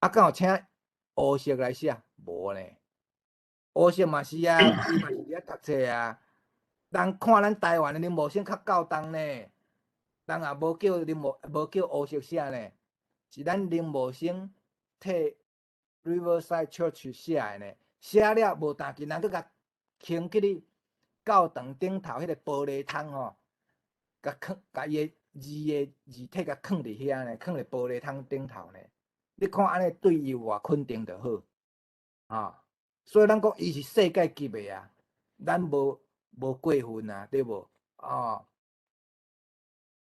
啊，敢有請胡適來寫？無呢，胡適嘛是啊，伊嘛是佇遐讀冊啊。人看咱台灣的林茂生較夠重呢，人也無叫林茂，無叫胡適寫呢，是咱林茂生替 Riverside Church 寫的呢。寫了無但緊，人閣共囥去咧教堂頂頭彼个玻璃窗吼，共囥，共伊的字的字體共囥佇遐呢，囥佇玻璃窗頂頭呢。你看按呢對伊有偌肯定就好，啊，所以咱講伊是世界級的啊，咱無過分啊，對無？哦，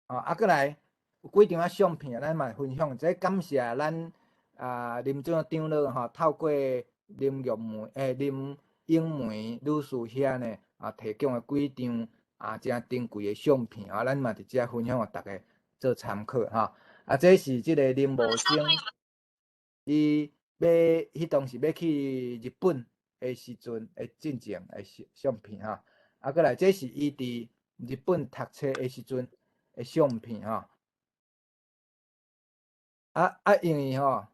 哦，啊，閣來有幾張仔相片，咱嘛分享，這感謝咱啊林總長老吼，透過林玉梅、林英梅女士遐呢啊提供的幾張啊誠珍貴的相片啊，咱嘛佇遮分享予大家做參考吼。啊，這是這个林茂生，伊欲彼當時欲去日本的時陣的進前的相片吼。啊，閣來這是伊佇日本讀冊的時陣的相片吼。啊啊，因為吼，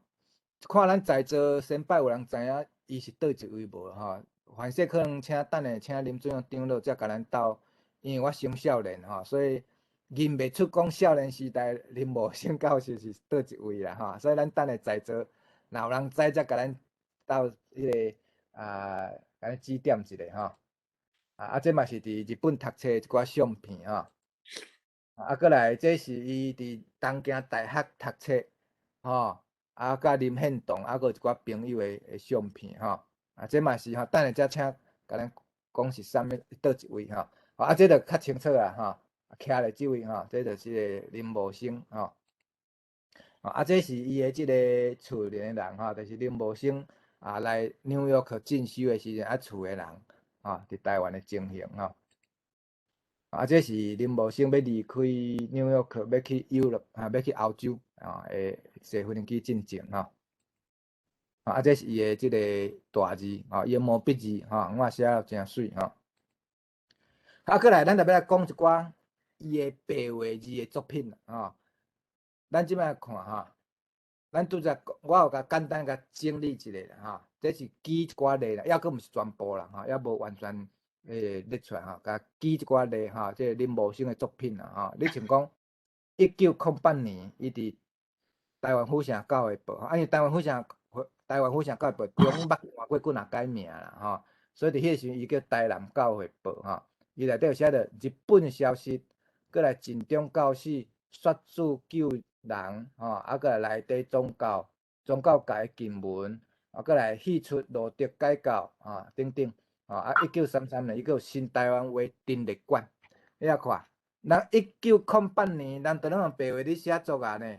看咱在座先擺有人知影伊是佗一位無吼？凡勢可能請等下請林主任長老才共咱鬥，因為我傷少年吼，所以認袂出講少年時代林茂生教授是佗一位啦吼，所以咱等下在座若有人知，才共咱鬥彼个啊，共咱指點一下吼。啊啊，這嘛是佇日本讀冊一寡相片吼。啊，閣來這是伊佇東京大學讀冊吼，啊，佮林獻堂啊，閣有一寡朋友的相片吼。啊，這嘛是吼，等下才請共咱講是啥物佗一位吼。啊，這就較清楚啦吼。徛咧這位吼，這就是個林茂生吼。啊，這是伊的這个厝裡的人吼，就是林茂生啊來紐約去進修的時陣啊，厝的人吼，佇台灣的情形吼。啊，這是林茂生欲離開紐約去，欲去 Europe 啊，欲去歐洲啊的坐飛機進前吼。啊，這是伊的這个大字吼，伊的毛筆字吼，我寫得誠媠吼。啊，閣來，咱就欲來講一寡伊的白話字的作品吼。咱這擺看吼，咱拄才我有共簡單共整理一下啦吼。這是舉一寡例啦，抑閣毋是全部啦吼，抑無完全列出來吼。共舉一寡例吼，這個林茂生的作品啦吼。你像講1908年，伊佇台灣府城教會報，啊，因為台灣府城教會報中捌換過幾若改名啦吼，所以佇彼個時陣伊叫台南教會報吼。伊內底有寫著日本消息，閣來盡忠教士說主救人吼，啊，閣來內地宗教界的見聞，啊，閣來戲出路德改教啊等等，啊，1933年伊閣有新台灣話陳列館，你來看，人1908年，人就攏用白話咧寫作啊呢，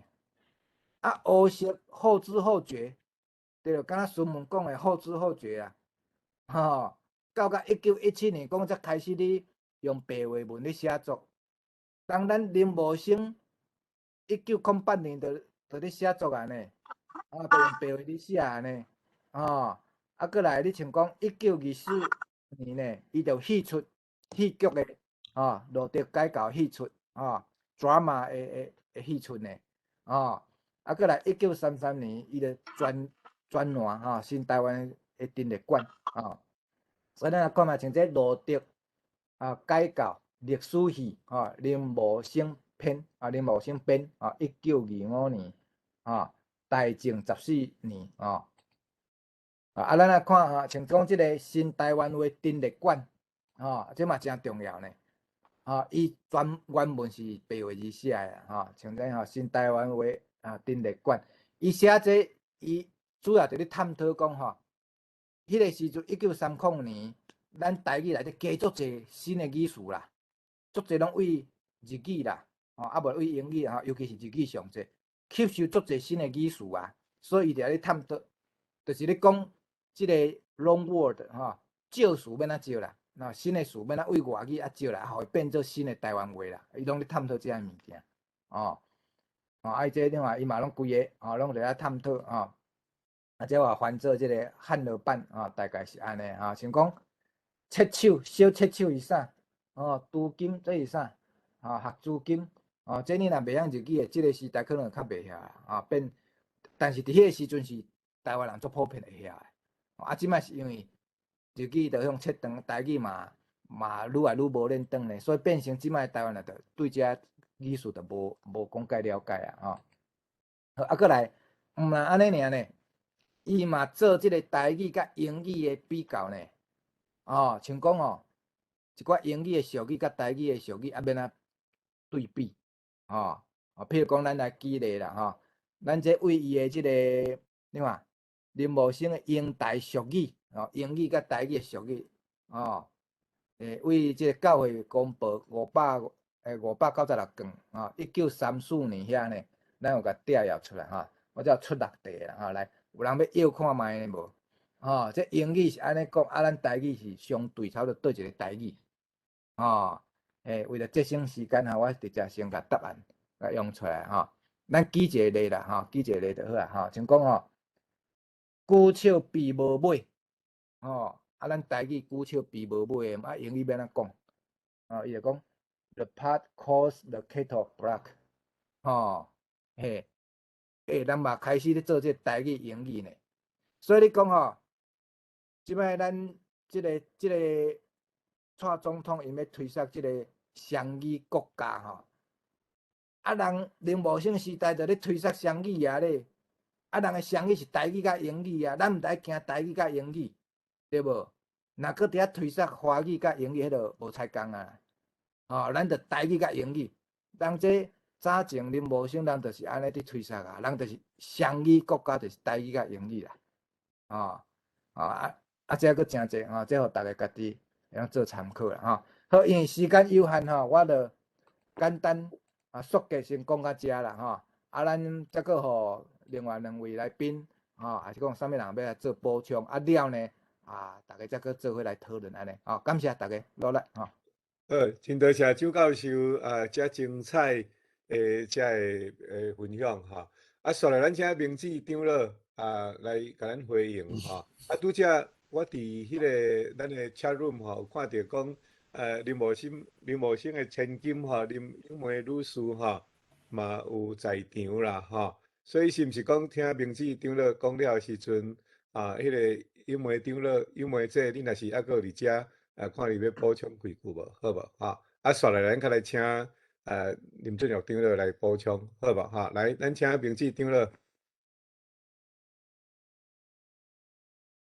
啊，胡適後知後覺，對，敢若孫文講的後知後覺啊，吼，到甲1917年講才開始咧用白話文咧寫作，當咱林茂生1908年就咧寫作啊呢，啊，都用白話字寫呢，哦，啊，閣來你像講1924年呢，伊就戲出戲劇的，哦，路德改教戲出，哦，drama 的戲出呢，哦，啊，閣來1933年，伊就專專欄吼，新台灣的陳列館，哦，所以咱來看覓像這路德啊改教歷史戲，吼，林茂生編，啊，林茂生編，啊，1925年，啊，大正14年，哦，啊，咱來看吼，像講這个新台灣話陳列館，吼，這嘛誠重要呢，吼，伊全原文是白話字寫的，吼，像這吼新台灣話啊陳列館，伊寫這伊主要就咧探討講吼，彼个時陣1930年，咱台語內底加足濟新的語詞啦，足濟攏對日語啦，吼，啊無對英語吼，尤其是日語上濟，吸收足濟新的語詞啊，所以伊就咧探討，就是咧講這个 loan word 吼，借詞欲按怎借啦，那新的詞欲按怎對外語啊借來，予伊變做新的台灣話啦，伊攏咧探討這个物件，哦，哦，啊伊這另外伊嘛攏規个，吼，攏伫遐探討，吼，啊，這話翻做這个漢羅版，吼，大概是按呢，吼，像講切手，小切手是啥？哦，租金這是啥？吼，學租金，哦，這你若袂曉日語的，這个時代可能較袂曉，啊，變，但是佇彼个時陣是台灣人足普遍會曉的，啊，這擺是因為日語就向切斷，台語嘛嘛愈來愈無認當咧，所以變成這擺台灣人就對這語詞就無無講介了解啊，吼。好，啊，閣來，毋但按呢爾呢，伊嘛做這个台語佮英語的比較呢，哦，像講哦，一寡英語的俗語佮台語的俗語啊，欲按怎對比，吼，哦，譬如講咱來舉例啦，吼，咱這對伊的這个，你看林茂生的英台俗語，哦，英語佮台語的俗語，哦，對這个教會公報596卷，吼，1934年遐呢，咱有共摘枵出來，吼，我才出六題啦，吼，來，有人欲搖看覓無？吼，這英語是按呢講，啊，咱台語是相對差不多佗一个台語，吼，為了節省時間吼，我直接先共答案共用出來，吼。咱舉一个例啦，吼，舉一個例就好啊，吼，像講吼，舉手臂無尾，吼，啊，咱台語舉手臂無尾的，啊，英語欲按怎講？哦，伊就講 The pot calls the kettle black，吼，嘿，咱嘛開始咧做這個台語英語呢，所以你講吼，這擺咱這個蔡總統𪜶欲推捒這個雙語國家吼，啊人林茂生時代就咧推捒雙語啊咧，啊人的雙語是台語佮英語啊，咱毋知驚台語佮英語，對無？若閣佇遐推捒華語佮英語，彼就無彩工啊！吼，咱就台語佮英語，人這早前林茂生人就是按呢佇推捒啊，人就是雙語國家，就是台語佮英語啦，吼，啊啊，這閣誠濟吼，這予逐家家己會當做參考啦，吼。好，因為時間有限吼，我就簡單啊速記先講到遮啦，吼。啊，咱再閣予另外兩位來賓，吼，抑是講啥物人欲來做補充，啊了呢，啊，逐家再閣做伙來討論按呢，吼，感謝逐家努力，吼。好，真多謝周教授啊，遮精彩的遮个分享吼。啊，紲來咱請明志長老啊來共咱回應吼。啊，拄才我佇彼个咱的 chat room 吼，有看著講，林茂生的千金吼，林咏梅女士吼，嘛有在場啦吼。所以是毋是講聽明志長老講了時陣，啊，彼个咏梅長老、咏梅姐，你若是猶閣佇遮，啊，看你欲補充幾句無？好無？吼，啊，紲來咱較來請林俊玉長老來補充，好無？吼，來，咱請明志長老。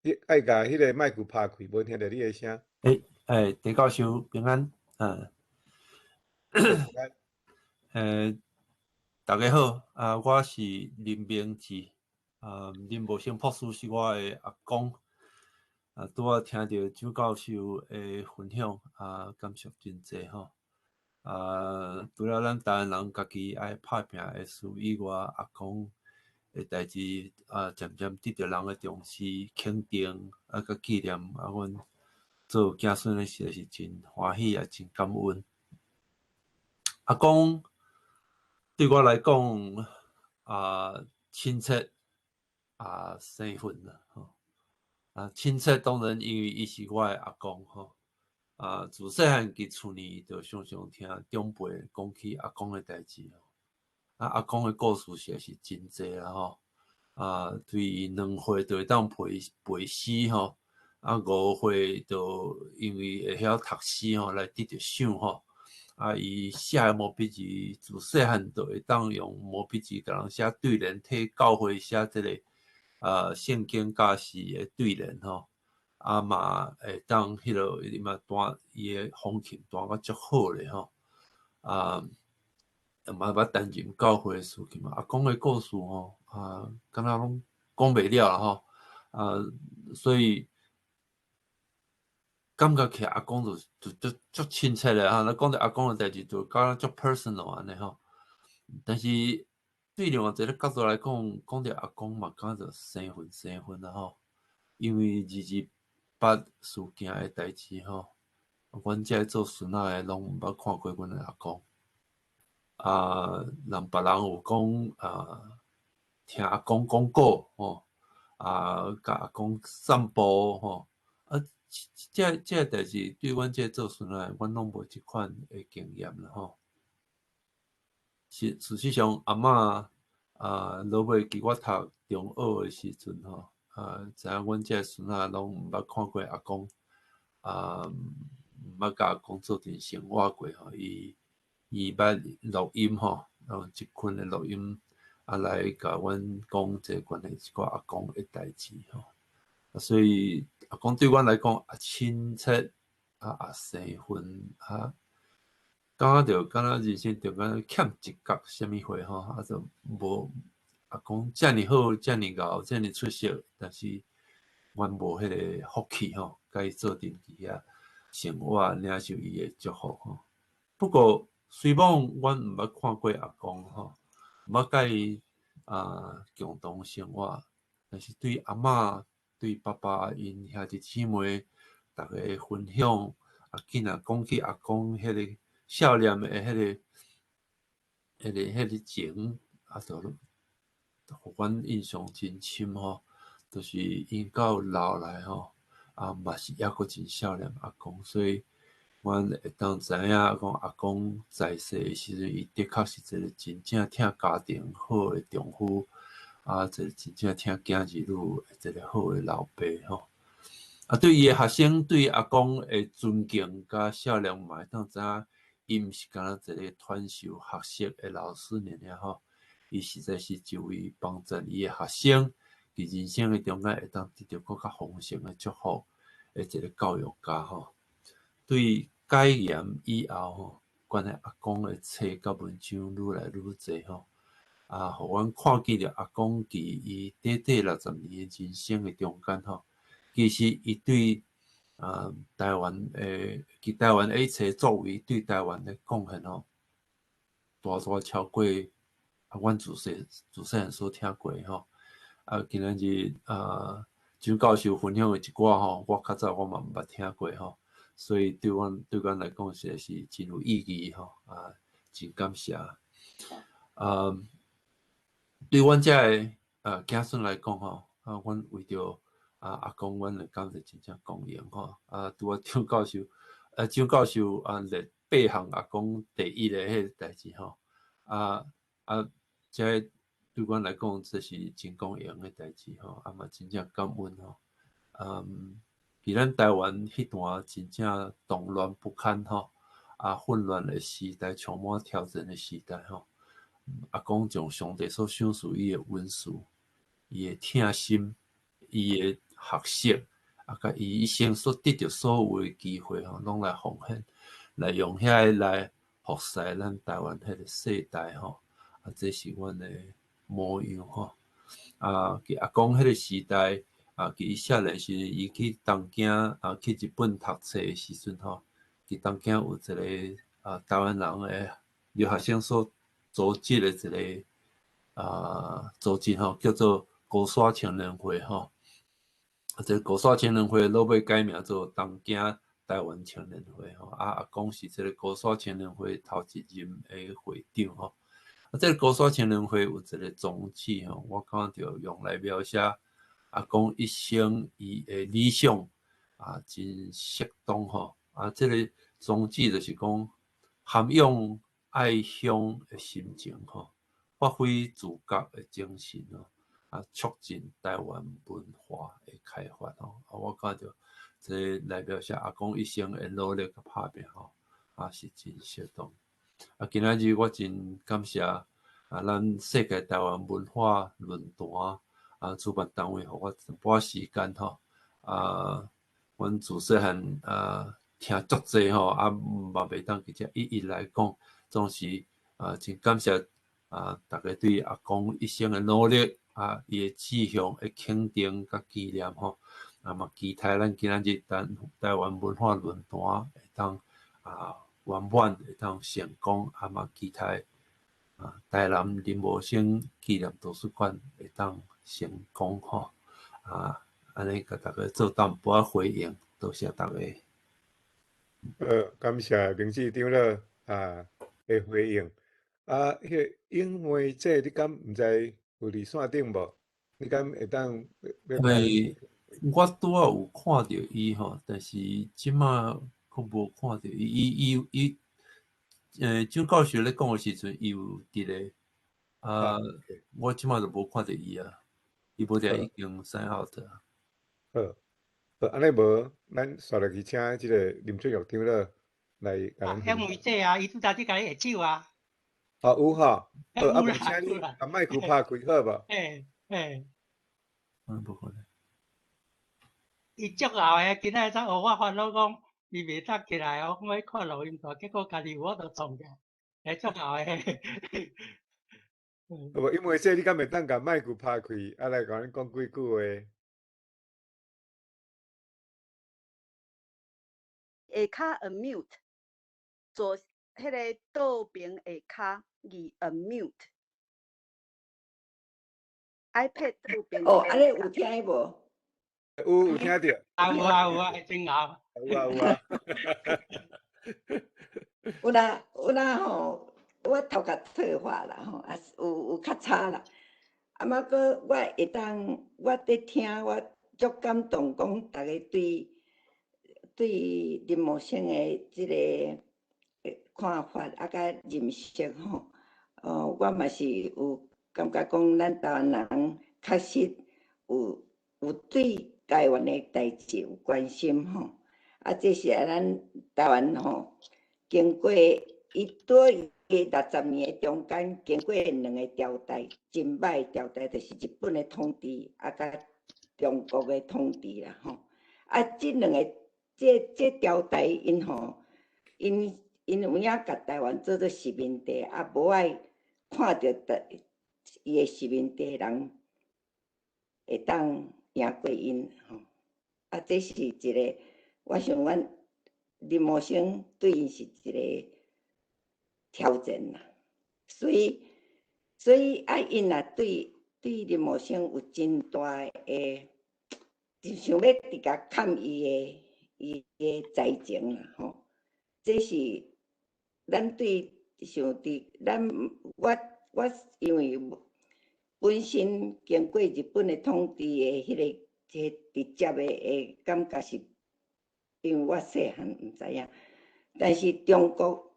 你愛共彼个麥克拍開，無聽著你的聲。欸，鄭教授平安，嗯。大家好，啊，我是林明志，啊，林茂生博士是我的阿公，啊，拄仔聽著周教授的分享，啊，感受真濟吼。啊，除了咱台灣人家己愛拍拚的事以外，阿公的代誌啊，漸漸得著人的重視、肯定，啊，佮紀念，啊，阮做子孫的實在是真歡喜，也真感恩。阿公對我來講，啊，親切，啊生分啦吼。啊，親切當然因為伊是我的阿公吼。啊，自細漢佇厝裡就常常聽長輩講起阿公的代誌吼。啊，阿公的故事實在是真濟啦吼。啊，對伊2歲就會當背背詩吼，啊5歲就因為會曉讀詩吼，來得著賞吼。啊，伊寫的毛筆字自細漢就會當用毛筆字共人寫對聯，替教會寫這個聖經教士的對聯吼。啊嘛會當彼落伊嘛彈伊的風琴彈甲足好咧吼。啊，嘛捌擔任教會的司琴嘛。阿公的故事吼，啊，敢若攏講袂了啦吼。啊，所以感覺起來阿公就就足足親切的吼。若講著阿公的代誌，就敢若足 personal 按呢吼。但是對另外一个角度來講，講著阿公嘛，敢若就生分生分啦吼。因為228事件的代誌吼，阮這做孫仔的攏毋捌看過阮的阿公。啊，人別人有講啊，聽阿公講古吼，啊，共阿公散步吼，啊，這代誌對阮這做孫仔的，阮攏無這款的經驗啦吼。事實上，阿嬤啊，落尾佇我讀中學的時陣吼，啊，知影阮這孫仔攏毋捌看過阿公，啊，毋捌共阿公做陣生活過吼，伊捌錄音吼，用一群的錄音啊來共阮講這關係一寡阿公的代誌吼。所以阿公對阮來講也親切，啊也生分啊，感覺著敢若人生中間欠一角啥物貨吼，啊就無阿公遮爾好，遮爾𠢕，遮爾出色，但是阮無彼个福氣吼，共伊做陣佇遐生活，領受伊的祝福吼。不過雖罔阮毋捌看過阿公吼，毋捌共伊啊共同生活，但是對阿嬤、對爸爸𪜶兄弟姊妹，逐家分享，啊，囝仔講起阿公彼个少年的彼个情，啊，就予阮印象真深吼。就是𪜶到老來吼，啊嘛是猶閣真少年阿公，所以阮會當知影講阿公在世的時陣，伊的確是一個真正疼家庭好的丈夫，啊，一個真正疼囝兒女的一個好的老爸吼。啊，對伊的學生對阿公的尊敬佮笑容，嘛會當知影，伊毋是干焦一個傳授學識的老師爾爾吼，伊實在是一位幫助伊的學生佇人生的中間會當得著閣較豐盛的祝福的一個教育家吼。對解嚴以後吼，關於阿公的冊佮文章愈來愈濟吼，啊，予阮看見著阿公佇伊短短60年的人生的中間吼，其實伊對啊台灣的，佇台灣的一切作為，對台灣的貢獻吼，大大超過啊，阮自細漢所聽過吼。啊，今仔日啊，張教授分享的一寡吼，我較早我嘛毋捌聽過吼，所以對阮來講實在是真有意義吼，啊，真感謝。啊，對阮遮的子孫來講吼，啊，阮為著啊阿公，阮會感覺真正光榮吼。啊，拄仔張教授啊，列八項阿公第一个彼个代誌吼，啊啊，這個對阮來講，這是真光榮的代誌吼，啊嘛真正感恩吼。嗯，佇咱台灣彼段真正動亂不堪吼，啊混亂的時代，充滿挑戰的時代吼，阿公將上帝所賞賜伊的恩賜，伊的疼心，伊的學識，啊，佮伊一生所得著所有的機會吼，攏來奉獻，來用遐個來服侍咱台灣彼個世代吼，啊，這是阮的模樣吼。啊，佇阿公彼個時代，啊，佇伊少年時，伊去東京啊，去日本讀冊的時陣吼，佇東京有一個啊台灣人的留學生所組織的一個啊組織吼，叫做高山青年會吼。啊，這個高山青年會落尾改名做東京台灣青年會吼。啊，阿公是這個高山青年會頭一任的會長吼。啊，這個高山青年會有一個宗旨吼，我感覺著用來描寫阿公一生伊的理想啊，真適當吼。啊，這個宗旨就是講涵養愛鄉的心情吼，發揮自覺的精神吼，啊，促進台灣文化的開發吼。啊，我感覺這來描寫阿公一生的努力佮拍拚吼，啊，是真適當。啊，今仔日我真感謝啊，咱世界台灣文化論壇啊，主辦單位予我一寡時間吼。啊，阮自細漢啊，聽足濟吼，啊嘛袂當直接一一來講，總是啊，真感謝啊，逐家對阿公一生的努力啊，伊的志向的肯定佮紀念吼，啊嘛期待咱今仔日台灣文化論壇會當啊圓滿會當成功，啊嘛期待啊台南林茂生紀念圖書館會當成功吼，啊，按呢共大家做淡薄仔回應，多謝大家。感謝明志長老啊的回應。啊，彼個英梅姐，你敢毋知有佇線頂無？你敢會當欲欸，我拄仔有看著伊吼，但是這馬閣無看著伊。伊，蔣教授咧講的時陣，伊有佇咧，啊，我這馬就無看著伊啊，伊無定已經 sign out 啊。好，好，按呢無，咱紲落去請這個林俊玉長老來共咱。英梅姐啊，伊拄才佇共你握手啊。哦，有吼，好，啊，無請你共麥克拍開好無？嘿，嘿。嗯，無可能。伊足𠢕的，今仔日才予我煩惱講，伊袂當起來，我講欲看錄音帶，結果家己有法度創起來，會足𠢕的。無，因為這你敢會當共麥克拍開，啊來共咱講幾句話？下跤 unmute，左彼个倒爿下跤字 unmute。iPad 倒爿。哦，按呢有聽無？有有聽著。啊有啊有啊，真𠢕。有啊有啊。有啦有啦吼，我頭殼退化啦吼，也是有較差啦。啊，毋過我會當，我佇聽，我足感動，講逐家對林茂生的這个看法啊，佮認識吼。哦，我嘛是有感覺講，咱台灣人確實有對台灣的代誌有關心吼。啊，這是啊，咱台灣吼，經過伊對伊60年的中間，經過兩个朝代，真歹朝代，就是日本的統治，啊，佮中國的統治啦吼。啊，這兩个這朝代，𪜶吼，𪜶有影共台灣做做殖民地，啊，無愛看著台伊的殖民地人會當贏過𪜶吼。啊，這是一个，我想阮林茂生對𪜶是一個挑戰啦。所以啊，𪜶若對林茂生有真大的，就想欲直共砍伊的才情啦吼。這是咱對想佇咱我我因為本身經過日本的統治的彼个這直接的感覺是，因為我細漢毋知影，但是中國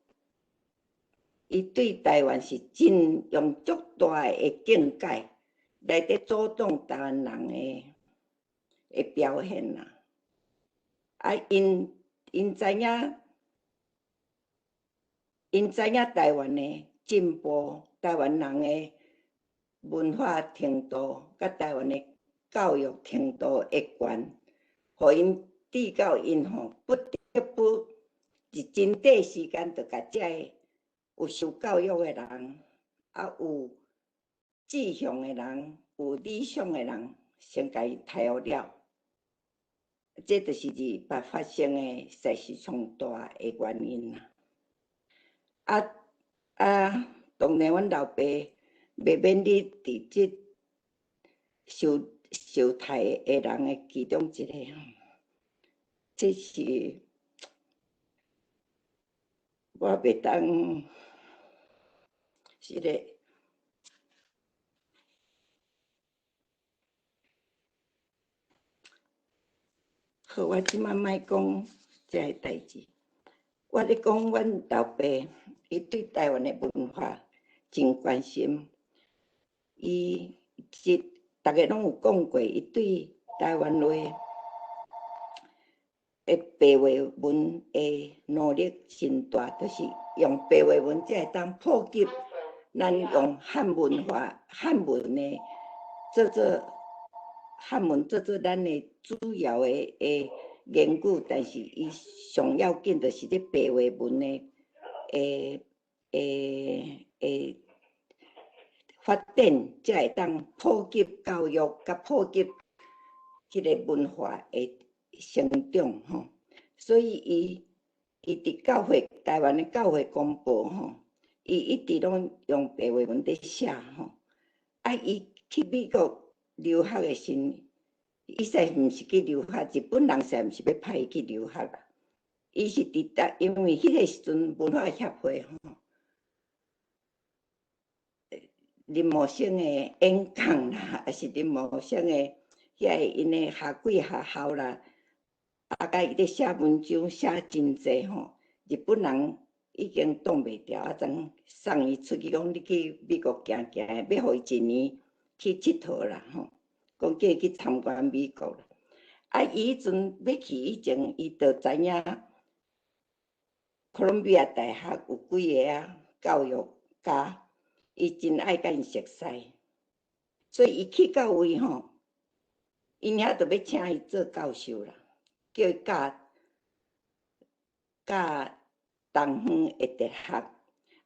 伊對台灣是真用足大的境界來佇阻擋台灣人的表現啦。啊，𪜶知影台灣的進步，台灣人的文化程度，佮台灣的教育程度會懸，予𪜶至到𪜶吼不得不佇真短時間就共這个有受教育的人，啊有志向的人，有理想的人，先共伊刣予了。這就是二八發生的實是上大的原因啦。啊啊，當然，阮老爸袂免你佇這受刣的人的其中一個，這是我袂當是咧。好，我這擺莫講這个代誌。我咧講，阮老爸伊對台灣的文化真關心，伊這逐个攏有講過，伊對台灣話的白話文的努力真大，就是用白話文才會當普及咱用漢文化、漢文的做做漢文做做咱的主要的言語，但是伊上要緊就是這白話文的發展，才會當普及教育，佮普及彼个文化的成長吼。所以伊佇教會台灣的教會公報吼，伊一直攏用白話文佇寫吼。啊，伊去美國留學的時，伊實毋是去留學，日本人實毋是欲派伊去留學啦。伊是佇台，因為彼個時陣文化協會吼，林茂生的演講啦，抑是林茂生的遐個𪜶的學幾學校啦，啊，佮伊咧寫文章寫真濟吼，日本人已經擋袂牢，啊，怎送伊出去講你去美國行行，欲予伊一年去𨑨迌啦吼，講叫伊去參觀美國啦。啊，伊彼陣欲去以前，伊就知影哥倫比亞大學有幾个啊教育家，伊真愛佮𪜶熟似，所以伊去到位吼，𪜶遐就欲請伊做教授啦，叫伊教教東方的哲學。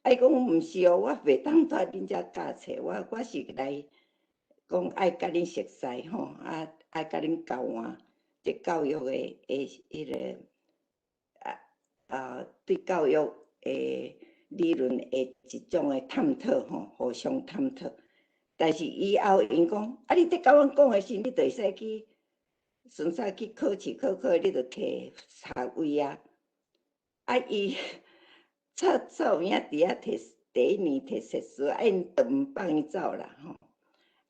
啊，伊講毋是哦，我袂當蹛恁遮教冊，我是來講愛佮恁熟似吼，啊愛佮恁交換這教育的彼个對教育的理論的一種的探討吼，互相探討。但是以後𪜶講，啊，你佇共阮講的時，你就會使去順勢去考試，考考你就摕學位啊。啊，伊早早有影佇遐摕第一年摕碩士，啊，𪜶就毋放伊走啦吼。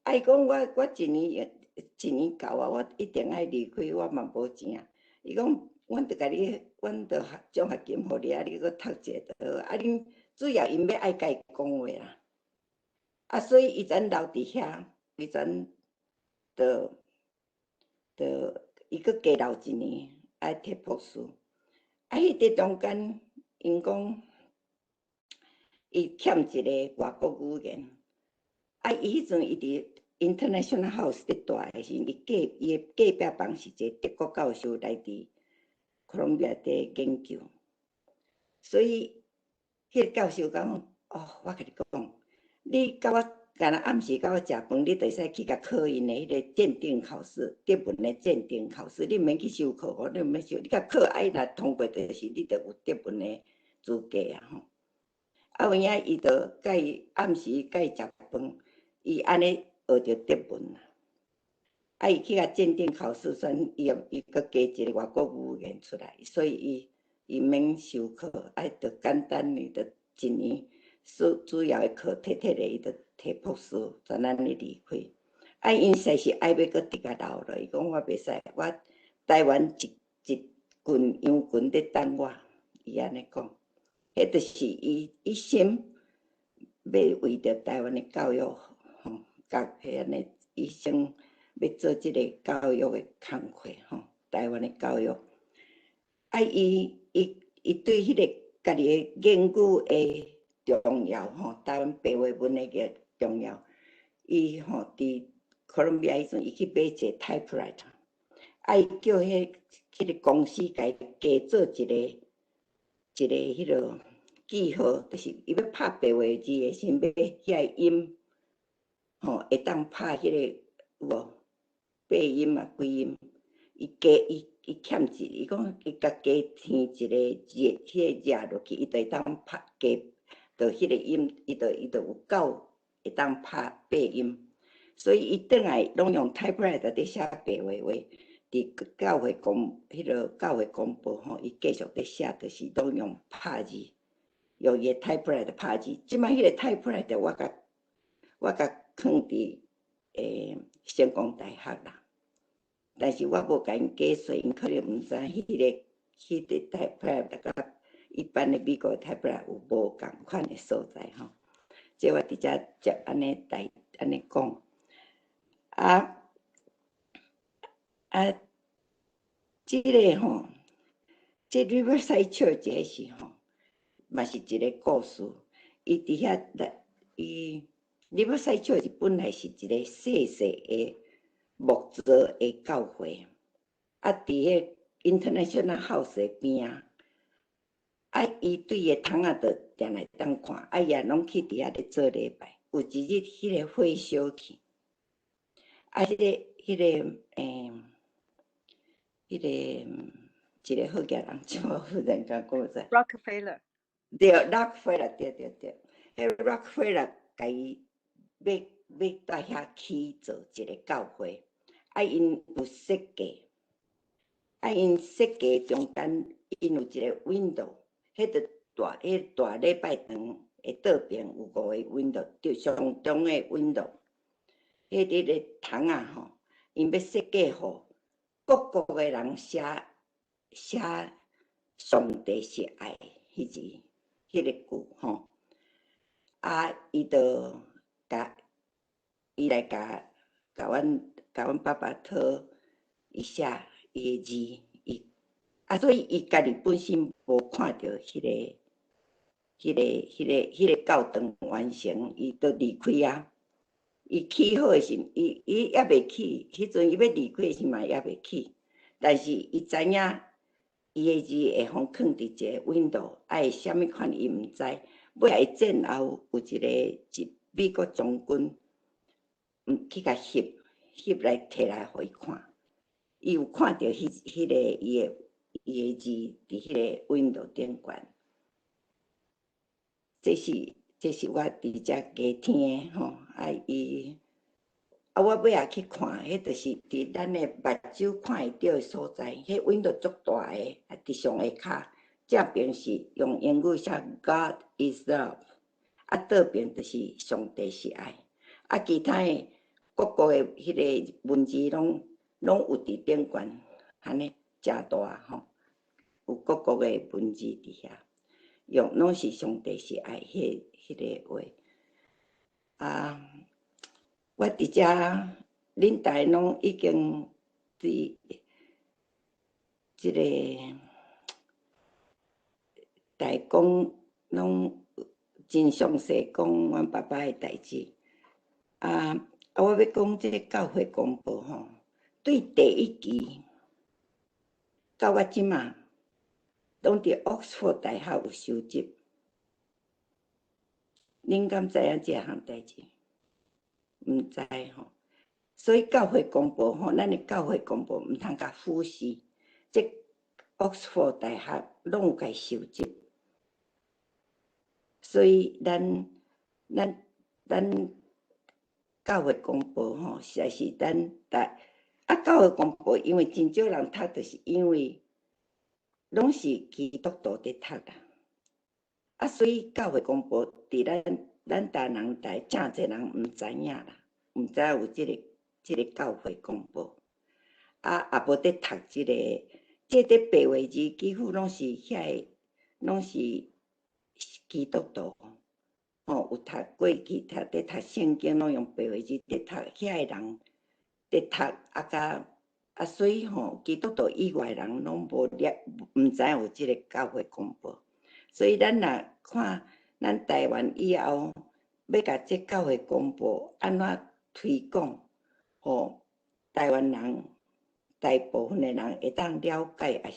啊，伊講我一年一年到啊，我一定愛離開，我嘛無錢啊。伊講，阮就共你，阮就獎學金予你，啊，你閣讀一下就好。啊，恁主要𪜶欲愛共伊講話啦。啊，所以伊陣留佇遐，伊陣就就伊閣加留一年，愛摕博士。啊，彼個中間，𪜶講伊欠一个外國語言。啊，伊彼陣伊佇 International House 佇蹛的時陣，伊隔伊的隔壁房是一個德國教授來佇哥倫比亞佇研究，所以彼個教授講：哦，我共你講，你佮我干焦暗時佮我食飯，你就會使去共考𪜶的彼个鑑定考試，德文的鑑定考試，你毋免去修課哦，你毋免修，你共考，啊，伊若通過就是你就有德文的資格啊吼。啊，有影伊就佮伊暗時佮伊食飯，伊按呢學著德文啦。啊，伊去共鑑定考試，算伊用伊閣加一个外國語言出來，所以伊伊免修課，啊，就簡單的就一年主主要的課摕摕咧，伊就摕博士，就按呢離開。啊，𪜶實是愛欲閣佇共留落，伊講我袂使，我台灣一一群羊群佇等我，伊按呢講，彼就是伊一心欲為著台灣的教育吼，佮彼按呢一生欲做這个教育的工課吼，台灣的教育。啊，伊伊伊對彼个家己的言語的重要吼，台灣白話文的個重要，伊吼佇哥倫比亞彼陣，伊去買一个 typewriter，啊，伊叫彼彼个公司共伊加做一个一个彼个記號，就是伊欲拍白話字的時陣，欲遐個音吼會當拍彼個有無八音啊幾音，伊加伊伊欠一，伊講伊共加添一个字，彼個字落去，伊就會當拍加，就彼個音，伊就伊就有夠會當拍八音。所以伊轉來攏用 typewriter 佇寫白話話，佇教會公彼个教會公報吼，伊繼續佇寫，就是攏用拍字，用伊的 typewriter 拍字。這擺彼個 typewriter 我共囥佇成功大學啦。但是我無共𪜶解說，𪜶可能毋知彼個 typewriter 佮一般的美國 typewriter 有無仝款的所在吼。這我佇遮接按呢來按呢講。啊啊，這个吼，這 Riverside Church 是吼，嘛是一個故事。伊佇遐來，伊 Riverside Church 本來是一個細細的木造的教會，啊，佇彼 International House 的邊仔，啊，伊對个窗仔就定來當看，啊，伊也攏去佇遐咧做禮拜。有一日，彼个火燒去，啊，彼個一個好額人，這我忽然間講啥？Rockefeller。對，Rockefeller，對對對，彼 Rockefeller 共伊欲佇遐起做一個教會，啊，𪜶有設計，啊，𪜶設計中間，𪜶有一個 window，彼個大禮拜堂的倒邊有五個 window，就上中的 window，彼個窗仔吼，𪜶欲設計予各國的人寫寫上帝是愛，彼字，彼个句吼，啊，伊就共伊來共阮爸爸討伊寫伊的字，伊啊，所以伊家己本身無看著彼個教堂完成，伊就離開啊。伊起好的時，伊猶未起，彼陣伊欲離開的時嘛猶未起，但是伊知影伊的字會予囥佇一個 window，啊會啥物款伊毋知。尾仔伊戰後有一個一美國將軍，去共翕翕來提來予伊看，伊有看著彼個伊的字佇彼個 window 頂懸。這是我佇遮加聽的吼，啊伊啊我尾仔去看，彼就是佇咱的目睭看會著的所在，彼 window 足大个，啊佇上下跤正邊是用英語寫 God is love，啊倒邊就是上帝是愛，啊其他的各國的彼个文字攏有佇頂懸，按呢誠大吼，有各國的文字佇遐，用攏是上帝是愛彼個話。啊，我佇遮，恁逐个攏已經對這个逐个講攏真詳細講阮爸爸的代誌。啊啊！我欲講這个教會公報吼，對第一期到我這馬，攏佇 Oxford 大學有收集。恁敢知影這項代誌？毋知吼。所以教會公報吼，咱的教會公報毋通共忽視。這 Oxford 大學攏有共收集。所以咱教會公報吼，實在是咱大啊教會公報，因為真少人讀，就是因為攏是基督徒佇讀啦。啊，所以教會公報佇咱台南台誠濟人毋知影啦，毋知有這個教會公報。啊，也無佇讀這个，這個白話字幾乎攏是遐个，攏是基督徒。吼，有讀過去讀佇讀聖經，攏用白話字佇讀，遐个人佇讀啊，佮啊，所以吼，基督徒以外人攏無了，毋知有這个教會公報。所以咱若看咱台灣以後欲共這教會公報按怎推廣，予台灣人大部分的人會當了解，抑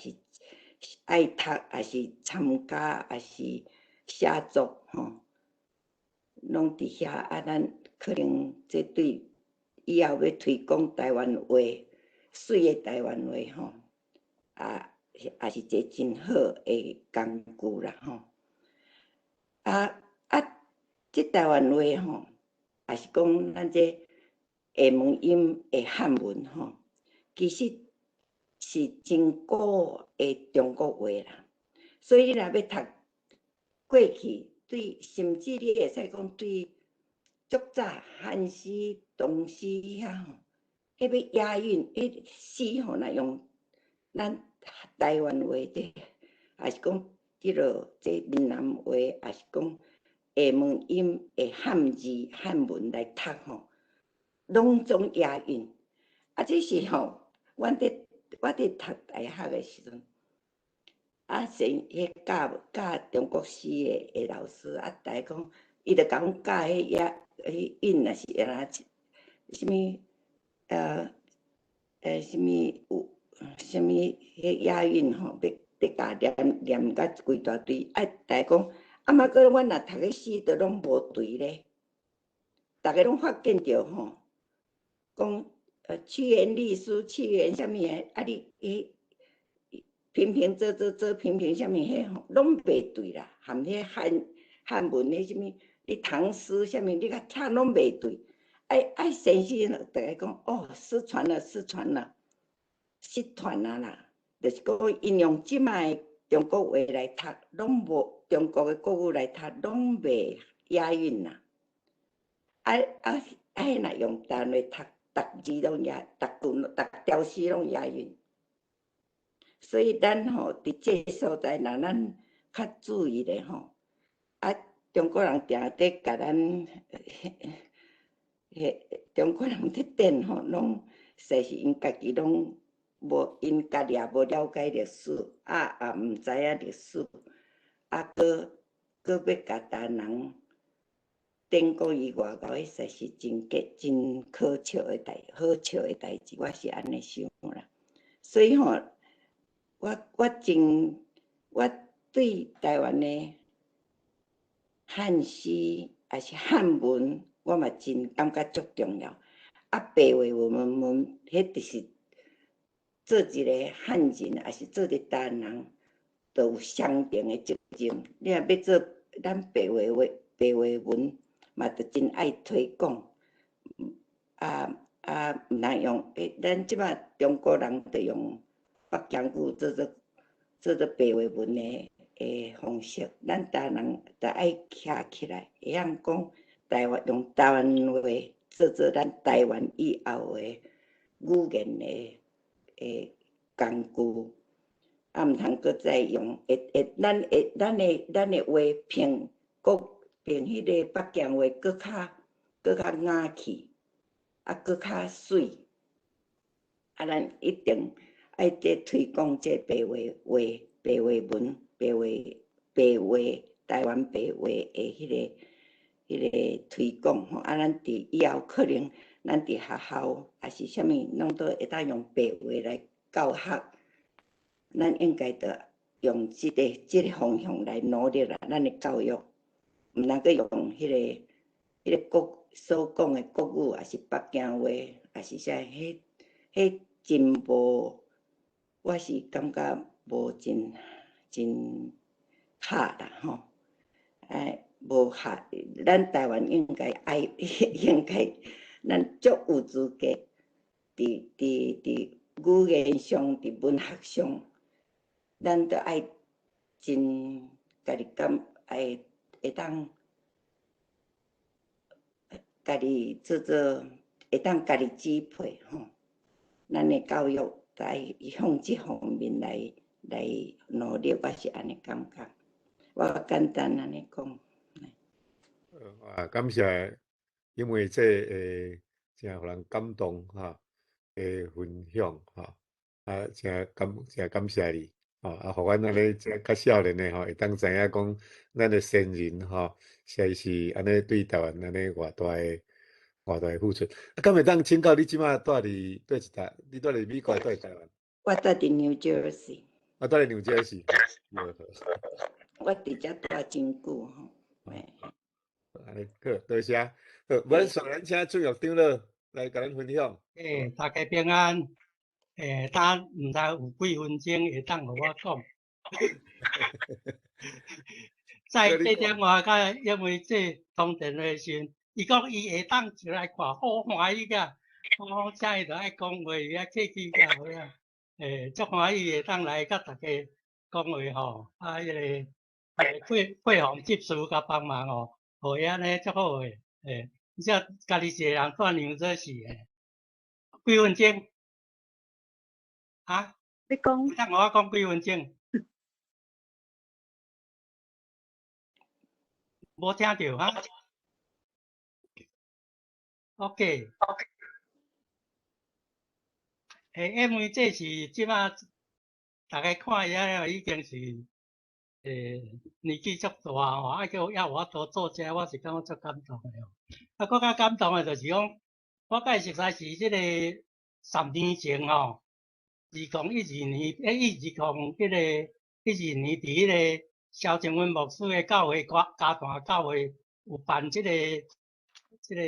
是愛讀，抑是參加，抑是寫作，吼，攏佇遐啊！咱可能這對以後欲推廣台灣話，媠的台灣話，吼，啊，也是一个真好的工具啦，吼。啊啊，這台灣話吼，抑是講咱這下門音的漢文吼，其實是真古的中國話啦。所以你若欲讀過去，對，甚至你會使講對足早漢詩、唐詩遐吼，彼欲押韻，彼詩吼，若用咱台灣話的，抑是講這囉這閩南話，抑是講廈門音的漢字漢文來讀吼，攏總押韻。啊，這是吼，阮佇我佇讀大學的時陣，啊，先彼教教中國詩的老師啊，逐家講，伊就共阮教彼押彼韻，若是按怎啥物啥物有啥物彼押韻吼，欲欲共念念甲規大堆，啊，逐家講，啊，毋過阮若讀彼詩，就攏無對咧，逐家攏發現著吼，講七言律詩，七言啥物的，啊你彼平平仄仄仄平平啥物彼吼，攏袂對啦，含彼漢漢文彼啥物，你唐詩啥物，你共聽攏袂對。愛愛先生逐家講，哦，失傳了，失傳了，失傳啊啦，就是講𪜶用這擺的中國話來讀，攏無中國的國語來讀，攏袂押韻啦。啊啊啊！若用台灣話讀，逐字攏押，逐句、逐條詩攏押韻。所以咱吼佇這个所在，若咱較注意咧吼，啊，中國人定佇共咱，彼中國人佇顛吼，攏實是𪜶家己攏無，𪜶家己也無了解歷史，啊也毋知影歷史，啊，閣閣欲共台灣人顛講伊外國，彼實是真假真可笑的代，好笑的代誌，我是按呢想啦。所以吼，我我真我對台灣的漢詩抑是漢文，我嘛真感覺足重要。啊，白話文文，彼就是做一個漢人，抑是做一個台灣人，都有相同的責任。你若欲做咱白話話、白話文，嘛著真愛推廣。啊啊，毋通用，咱這擺中國人著用北京語做做做做白話文的的方式，咱台灣人著愛徛起來，會曉講台灣用台灣話做做咱台灣以後的語言的的工具，啊，毋通閣再用會會咱會咱的咱的話變國變彼个北京話閣較閣較雅氣，啊，閣較媠，啊，咱一定愛佇推廣這白話話、白話文、白話白話台灣白話的彼个彼个推廣吼，啊，咱佇以後可能咱佇學校抑是啥物，攏都會當用白話來教學，咱應該著用這个這个方向來努力啦，咱的教育，毋通閣用彼个彼个國所講的國語，抑是北京話，抑是啥，彼彼真無，我是感覺無真真合啦吼，哎，無合，咱台灣應該愛應該，咱足有資格，佇佇佇語言上，佇文學上，咱都愛真家己感愛會當家己做做，會當家己支配吼。咱的教育愛向這方面來來努力，我是按呢感覺。我簡單按呢講。啊，感謝，因為這誠予人感動哈，的分享哈，啊，誠感誠感謝你，吼，啊，予阮按呢這較少年的吼，會當知影講，咱的先人吼，實在是按呢對台灣按呢偌大的偌大的付出。啊，敢會當請教你這馬蹛佇佗一搭？你蹛佇美國，蹛佇台灣？我蹛佇 New Jersey。啊，蹛佇 New Jersey。我佇遮蹛真久吼。按呢好，多謝。好，阮上咱請俊玉長老來共咱分享。欸，大家平安。欸，等毋知有幾分鐘會當予我講。在8點外，佮因為這通電話時陣，伊講伊會當出來看，好歡喜甲。我請伊著愛講話，伊愛客氣甲好啊。欸，足歡喜會當來佮大家講話吼，啊，彼個欸配配方執事佮幫忙吼，予伊按呢足好的。欸，這家己一个人蹛紐澤西的。幾分鐘？啊？你講。等我講幾分鐘？無聽著哈？OK。欸，因為這是這馬逐家看遐已經是年紀足大吼，啊閣猶有法度做這，我是感覺足感動的吼。啊，閣較感動的就是講，我佮伊熟似是這個10年前吼，2012年，欸，2012年佇彼個蕭靜文牧師的教會，加大教會有辦這個這個，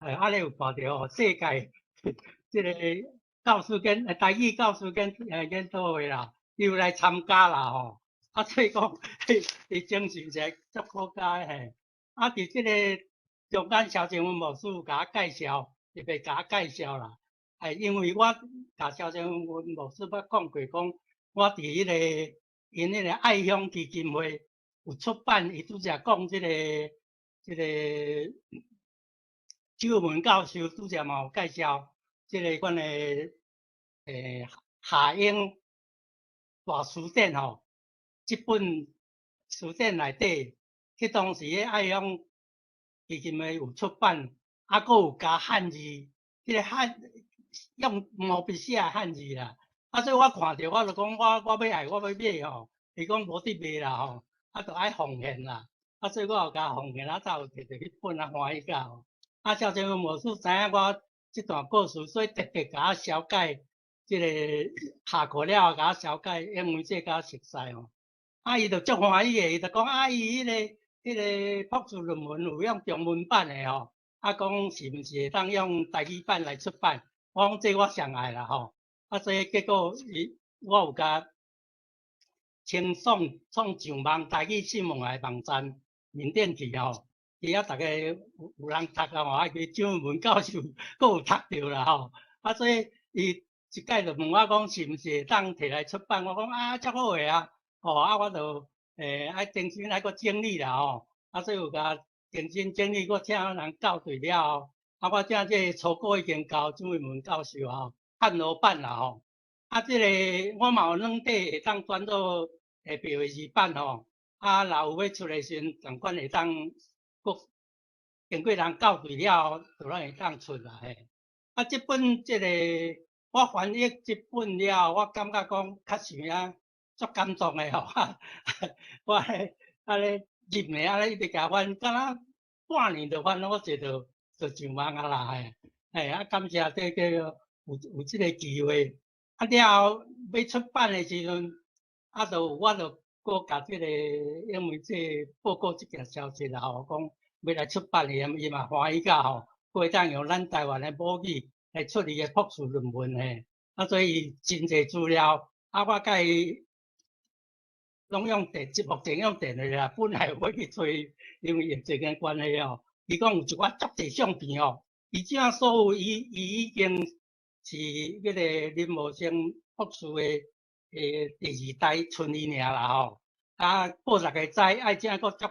欸，啊，你有看著吼？世界這個教師研台語教師研討會啦，伊有來參加啦吼。啊，所以講，伊精神是足可嘉的嘿。啊，佇這個中間，蕭靜文牧師有共我介紹，特別共我介紹啦。欸，因為我共蕭靜文牧師捌講過，講我佇彼個𪜶彼個愛鄉基金會有出版，伊拄才講這個周文教授拄才嘛有介紹，這個阮的夏英大辭典吼，這本辭典內底，彼當時的愛鄉基金會有出版，啊，閣有加漢字，彼個漢用毛筆寫的漢字啦。啊，所以我看著我就講我欲愛，我欲買吼，伊講無得賣啦吼，啊，就愛奉獻啦。啊，所以我有共奉獻，啊，才有摕著彼本啊歡喜甲吼。啊，蕭靜文牧師知影我這段故事，所以特別共我紹介這個下課了後，共我紹介，因為這共我熟似吼。啊，伊就足歡喜的，伊就講啊，伊彼個博士論文有用中文版的吼，啊，講是毋是會當用台語版來出版？我講這我上愛啦吼。啊，所以結果伊我有共先送送上網台語新聞的網站面頂去吼，伊遐逐家有人讀啊吼，啊，伊張文教授閣有讀著啦吼。啊，所以伊一擺就問我講是毋是會當摕來出版？我講啊，足好的啊，吼，啊，我就愛重新愛閣整理啦吼。啊，所以有共重新整理，閣請人校對了後，啊，我這這個初稿已經交朱偉文教授吼，漢羅版啦吼。啊，這個我嘛有軟體會當轉做白話字版吼。啊，若有欲出的時陣，仝款會當閣經過人校對了後，就咱會當出啦嘿。啊，這本這個我翻譯這本了後，我感覺講確實有影足感動的吼。我咧啊咧入暝啊咧一直共翻，敢若半年就翻好勢就上網啊啦嘿。嘿，啊感謝這個有這個機會。啊了後欲出版的時陣，啊就我就閣共這個因為這報告這件消息啦吼，講欲來出版的，伊嘛歡喜甲吼，閣會當用咱台灣的母語來出伊的博士論文嘿。啊，所以伊真濟資料，啊，我共伊攏用電，目前用電話啦。本來欲去揣，因為疫情的關係吼，伊講有一寡足濟相片吼，伊這所有伊已經是彼個林茂生博士的第二代孫兒爾啦吼。啊，報逐家知，愛這閣足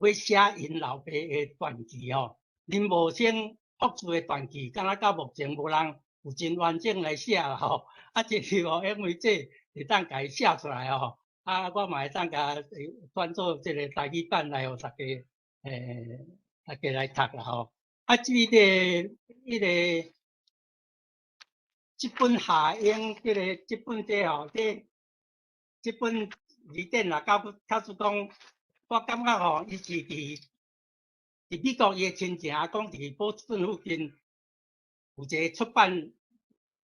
欲寫𪜶老爸的傳記吼。林茂生博士的傳記，敢若到目前無人有真完整來寫啦吼。啊，這是吼，因為這會當共伊寫出來吼。啊，我嘛會當共轉做這個台語版來予逐家，逐家來讀啦吼。啊，至於彼個這本夏英，這個這本這吼，這本字典啦，假使講，我感覺吼，伊是佇美國伊的親情，講佇波士頓附近有一個出版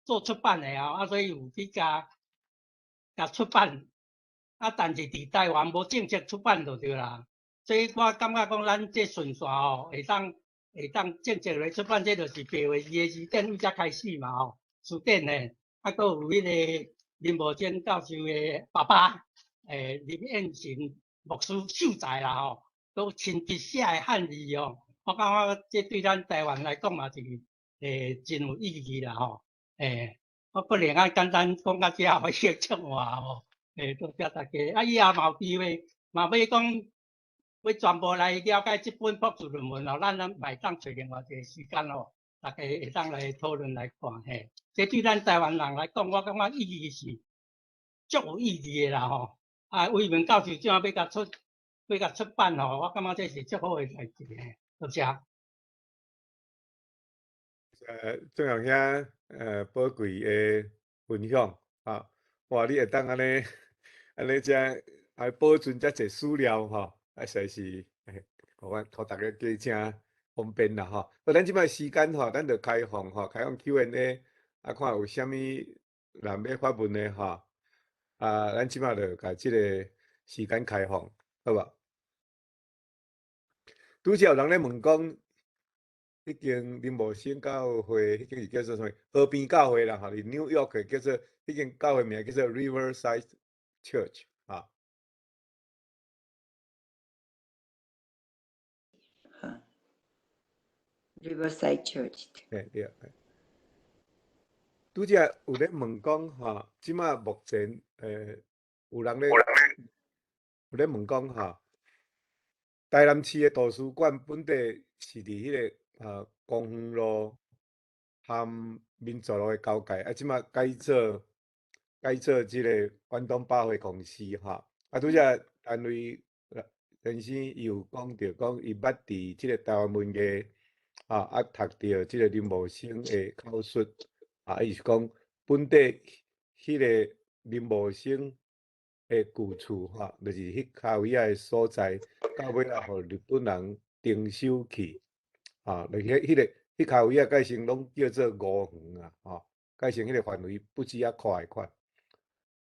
做出版的吼，啊，所以有去共出版，啊，但是佇台灣無正式出版就對啦。所以我感覺講，咱這順線吼，會當正式來出版，這就是白話字的字典對遮開始嘛吼，辭典呢，啊，閣有彼個林茂生教授的爸爸，林彦成牧師秀才啦吼，閣親筆寫的漢字吼，我感覺這對咱台灣來講嘛是真有意義啦吼。我可能愛簡單講到遮，我先唱話吼。多謝大家。啊，以後嘛有機會，嘛欲講欲全部來了解這本博士論文吼，咱嘛會當揣另外一個時間吼。逐家會當來討論來看嘿。這對咱台灣人來講，我感覺意義是足有意義的啦吼。啊，魏明教授這欲共出，欲共出版吼，我感覺這是足好的代誌嘿。多謝。鄭陽兄，寶貴的分享啊！哇，你會當按呢，按呢遮還保存遮濟史料吼，啊，實在是，予阮予逐家加誠方便啦吼。好，咱這擺時間吼，咱就開放吼，開放 Q&A，啊，看有啥物人欲發問的吼，啊，咱這擺就共這個時間開放，好無？拄才有人咧問講，彼間林茂生教會，彼間是叫做啥物？河邊教會啦，吼，佇紐約的叫做，彼間教會名叫做 Riverside Church，啊。哈，Riverside Church。嘿，對。拄才有咧問講吼，這擺目前，有咧問講吼，台南市的圖書館本底是佇彼個公園路和民族路的交界，啊，這擺改做這個遠東百貨公司吼。啊，拄才陳瑞先生伊有講著講，伊捌佇這個台灣文藝讀著這個林茂生的口述，啊，伊是講本底彼個林茂生的舊厝吼，就是彼跤位仔的所在，到尾仔予日本人徵收去，啊，就彼跤位仔改成攏叫做吳園啊，吼，改成彼個範圍不止遐寬的款。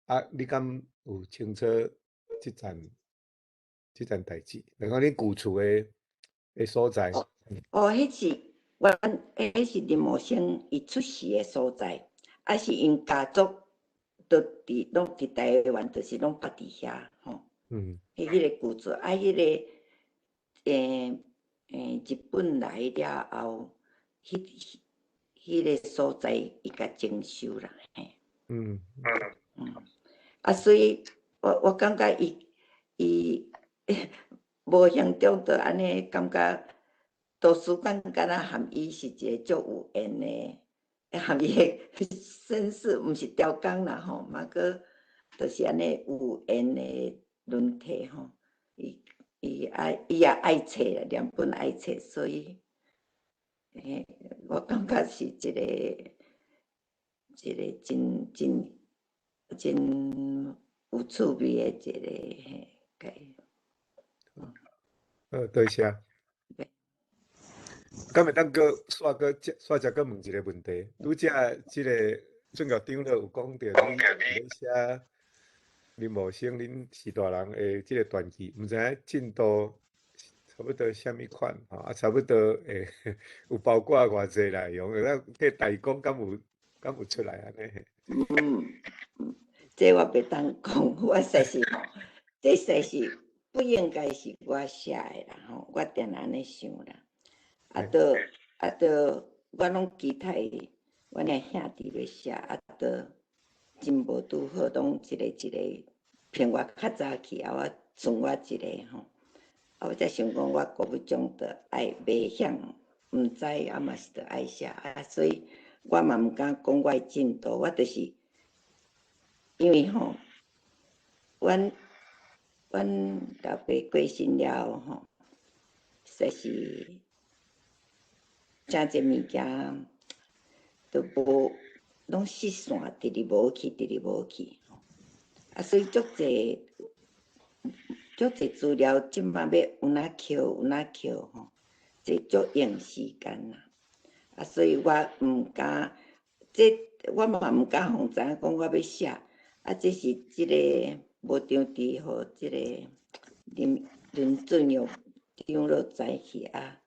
啊，你敢有清楚這層代誌？就講恁舊厝的所在。哦，彼是林茂生伊出世的所在，啊是𪜶家族都佇攏佇台灣，就是攏轧佇遐吼。彼個舊厝啊，彼個日本來了後，彼個所在伊共徵收啦，嘿。啊，所以我感覺伊無形中就按呢感覺圖書館敢若含伊是一個足有緣的，含伊的身世毋是刁工啦吼，嘛閣就是按呢有緣的輪替吼，伊也愛冊啦，兩本愛冊，所以，嘿，我感覺是一個真真真有趣味的一個嘿，個。多謝。敢會當閣煞閣煞再閣問一個問題？拄才這個俊國長老有講著，你咧寫林茂生恁序大人的這個傳記，毋知影進度差不多啥物款吼？啊，差不多會有包括偌濟內容，會當替大講，敢有出來按呢？嗯，這我袂當講，我實是吼，這實是不應該是我寫的啦吼，我定定按呢想啦。啊，著啊，著我攏期待阮的兄弟欲寫，啊，著真無拄好，攏一個一個比我較早去，啊，我剩我一個吼。啊，我才想講，我國語獎著愛袂曉，毋知啊嘛是著愛寫啊，所以我嘛毋敢講我的進度，我就是因為吼，阮老爸過身了後吼，實在是誠濟物件都無，攏失散，直直無去，直直無去。啊，所以足濟足濟資料，這擺欲有哪抾有哪抾吼，這足用時間啦。啊，所以我毋敢，這我嘛毋敢予知影講我欲寫。啊，這是這個無張治予這個林俊耀長老知去啊，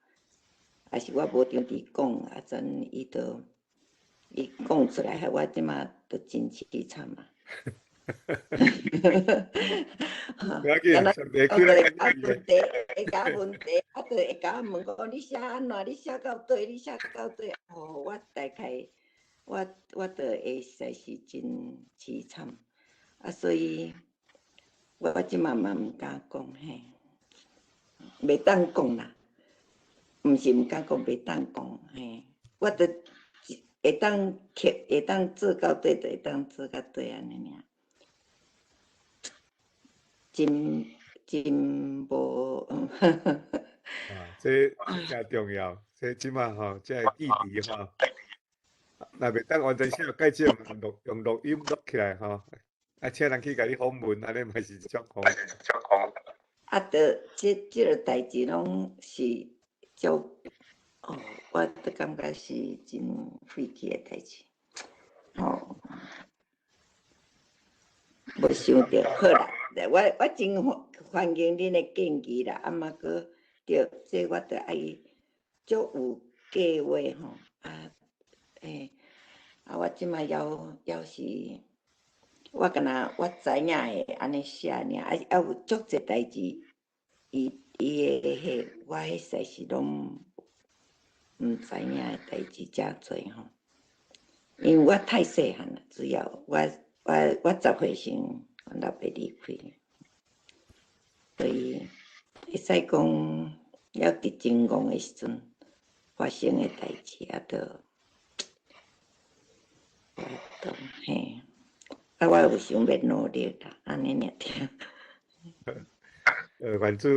啊是我無張治講，啊陣伊就伊講出來，害我這馬都真淒慘啊！不要緊，上帝開來問題，會共問題，啊，就會共我問講你寫按怎？你寫到佗？你寫到佗？哦，我大概我就會實在是真淒慘，啊，所以我這馬嘛毋敢講嘿，袂當講啦，毋是毋敢講，袂當講嘿。我著會當克，會當做到底，就會當做到底按呢爾。真真無。啊，這誠重要，這這馬吼，這個記憶吼，若袂當完全寫蓋少錄用錄音錄起來吼，啊，請人去共你訪問，按呢嘛是一種方法。啊，著這這个代誌攏是足，哦，我都感覺是真費氣的代誌，吼。無想著，好啦，我我真歡歡迎恁的建議啦，啊嘛閣對，這我著愛足有計劃吼，啊，欸，啊，我這擺猶猶是，我敢若我知影會按呢寫爾，啊啊有足濟代誌，伊伊的彼，我彼實是攏毋知影的代誌誠濟吼，因為我太細漢啦，主要我。我我10歲時，阮老爸離開，所以會使講，猶佇真戇的時陣發生的代誌，啊，都，我都嘿，啊，我有想欲努力啦，按呢爾聽。願主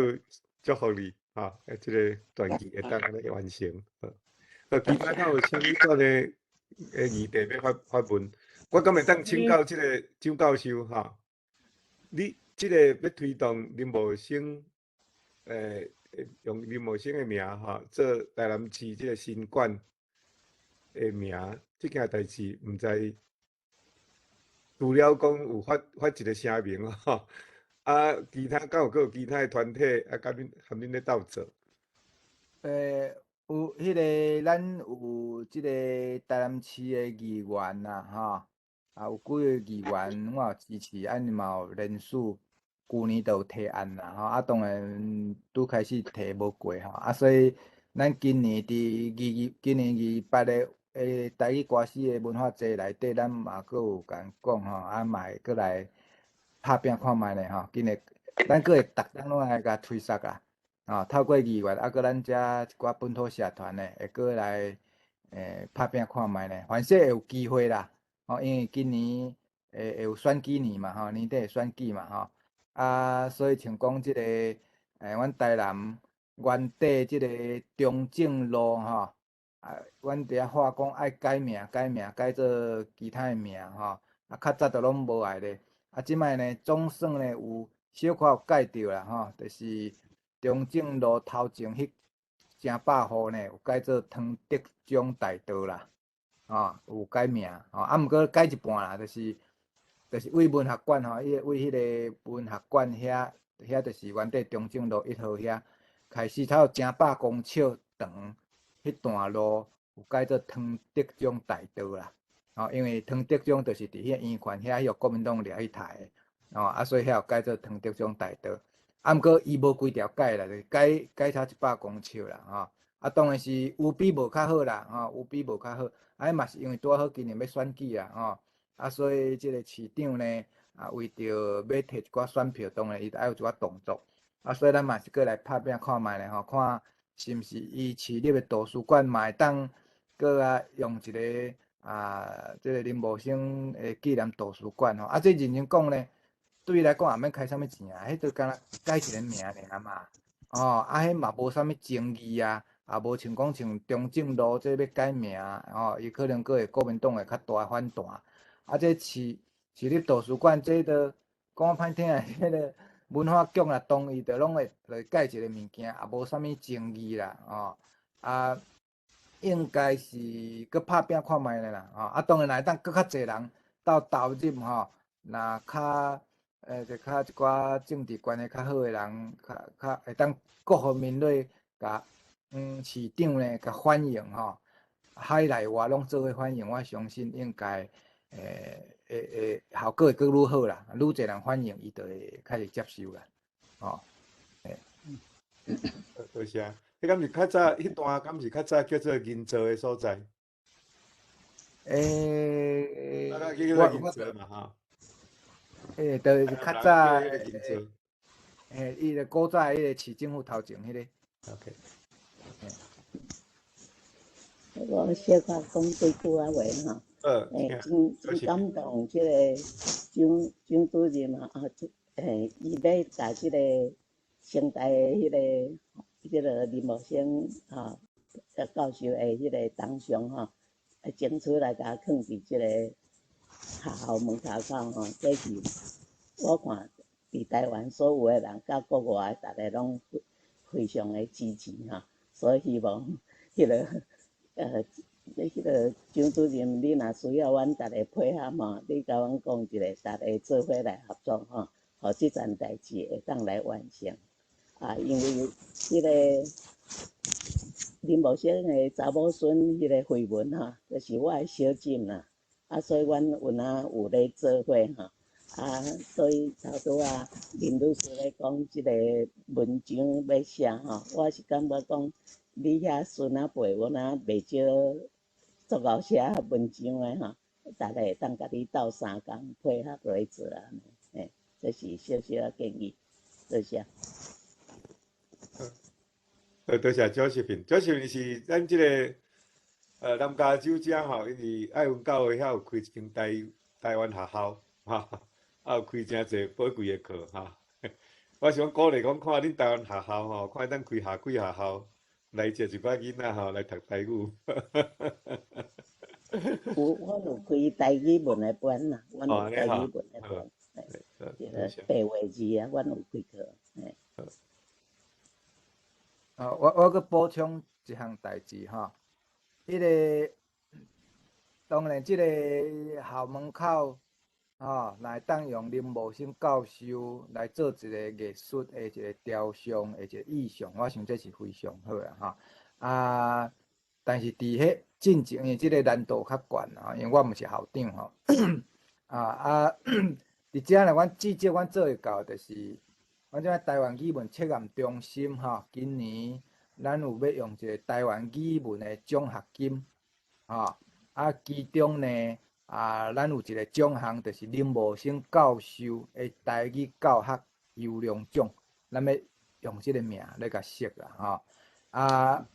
祝福你，吼，啊，這个傳記會當按呢完成。好，其他敢有啥物款的的議題欲發發問？我敢會當請教這个周教授吼，你這个欲推動林茂生，用林茂生的名吼做台南市這个新館的名，這件代誌，毋知除了講有發發一个聲明吼，啊，其他敢有閣有其他的團體啊，佮恁含恁咧鬥做？有彼个，咱有這个台南市的議員啦，吼。啊，有幾个議員，我有支持，啊，嘛有連署，舊年就有提案啦，吼，啊，當然拄開始提無過吼，啊，所以咱今年佇二二，今年28的台語歌詞的文化節內底，咱嘛閣有共講吼，啊，嘛會閣來拍拚看覓咧吼，今日咱閣會逐冬攏來共催促啦，吼，透過議員，啊，閣咱遮一寡本土社團的，會閣來拍拚看覓咧，凡勢會有機會啦。吼，因為今年會會有選舉年嘛，吼，年底會選舉嘛，吼，啊，所以像講這个，阮台南原底這个中正路，吼，啊，阮佇遐喊講愛改名，改名，改做其他的名，吼，啊，較早都攏無愛咧，啊，這擺呢，總算呢有小可有改著啦，吼，就是中正路頭前彼成百戶呢，有改做湯德章大道啦。吼，有改名，吼，啊，毋過改一半啦，就是就是為文學館吼，伊個為彼个文學館遐，遐就是原底中正路1號遐，開始頭成百公尺長彼段路有改做湯德章大道啦，吼，因為湯德章就是佇彼個圓環遐，予國民黨掠去刣的，吼，啊，所以遐有改做湯德章大道，啊，毋過伊無規條改啦，就是改改差100公尺啦，吼。啊，當然是有比無較好啦，吼，有比無較好。啊，彼嘛是因為拄仔好今年欲選舉啦，吼，啊，所以這個市長呢，啊，為著欲提一寡選票，當然伊著愛有一寡動作。啊，所以咱嘛是閣來拍拚看覓咧，吼，看是毋是伊市立的圖書館嘛會當閣啊用一個啊，這個林茂生的紀念圖書館吼。啊，這認真講呢，對伊來講也免開啥物錢啊，彼就敢若改一個名爾嘛，哦，啊，彼嘛無啥物爭議啊。也無像講像中正路這欲改名，吼，伊可能閣會國民黨會較大反彈。啊，這市市立圖書館這都講歹聽的，彼个文化局若同意，就攏會來改一个物件，也無啥物爭議啦，吼。啊，應該是閣拍拚看覓咧啦，吼。啊，當然若會當閣較濟人鬥投入吼，若較就較一寡政治關係較好的人，較較會當各方面落共。市長呢，共反映吼，海內外攏做伙反映，我相信應該會會效果會閣愈好啦。愈濟人反映，伊就會較會接受啦。吼，欸。多謝。彼敢是較早，彼段敢是較早叫做銀座的所在？欸，啊，叫做銀座嘛，吼。欸，就是較早，欸，伊個古早彼個市政府頭前彼個。 OK。我小可講幾句仔話吼，真真感動，這個張張主任啊，伊欲共這個成大的彼個林茂生吼教授的彼個銅像吼，整出來共囥佇這個學校門口口吼，這是我看佇台灣所有的人，佮國外的逐个攏非常的支持吼，所以希望彼個張主任，你若需要阮逐个配合吼，你共阮講一下，逐个做伙來合作吼，予這件代誌會當來完成。啊，因為彼個林茂生的查某孫彼個慧文吼，就是我的小姊啦。啊，所以阮有影有咧做伙吼。啊，所以頭拄仔林女士咧講這個文章欲寫吼，我是感覺講你遐孫仔輩，有影袂少足𠢕寫文章的吼，逐个會當共你鬥相共配合來做按呢，嘿，這是小小仔建議，多謝。多謝周淑萍，周淑萍是咱這個南加州遮吼，因為愛文教會遐有開一間台灣學校，吼，啊有開誠濟寶貴的課吼。我想鼓勵講，看恁台灣學校吼，看會當開下幾學校來接一寡囡仔吼來讀台語。有，阮有開台語文的班啦，阮有台語文的班，這個白話字啊，阮有開課，嘿。啊，我閣補充一項代誌吼，彼個當然這個校門口吼，若會當用林茂生教授來做一個藝術的一個雕像的一個意象，我想這是非常好啊吼。啊，但是佇彼進前，因為這個難度較懸啊，因為我毋是校長吼。啊，佇遮呢，阮至少阮做會到，就是阮這台灣語文測驗中心吼，今年咱有欲用一個台灣語文的獎學金，吼，啊，其中呢，啊，咱有一個獎項，就是林茂生教授的台語教學優良獎，咱欲用這個名來共設啦，吼，啊，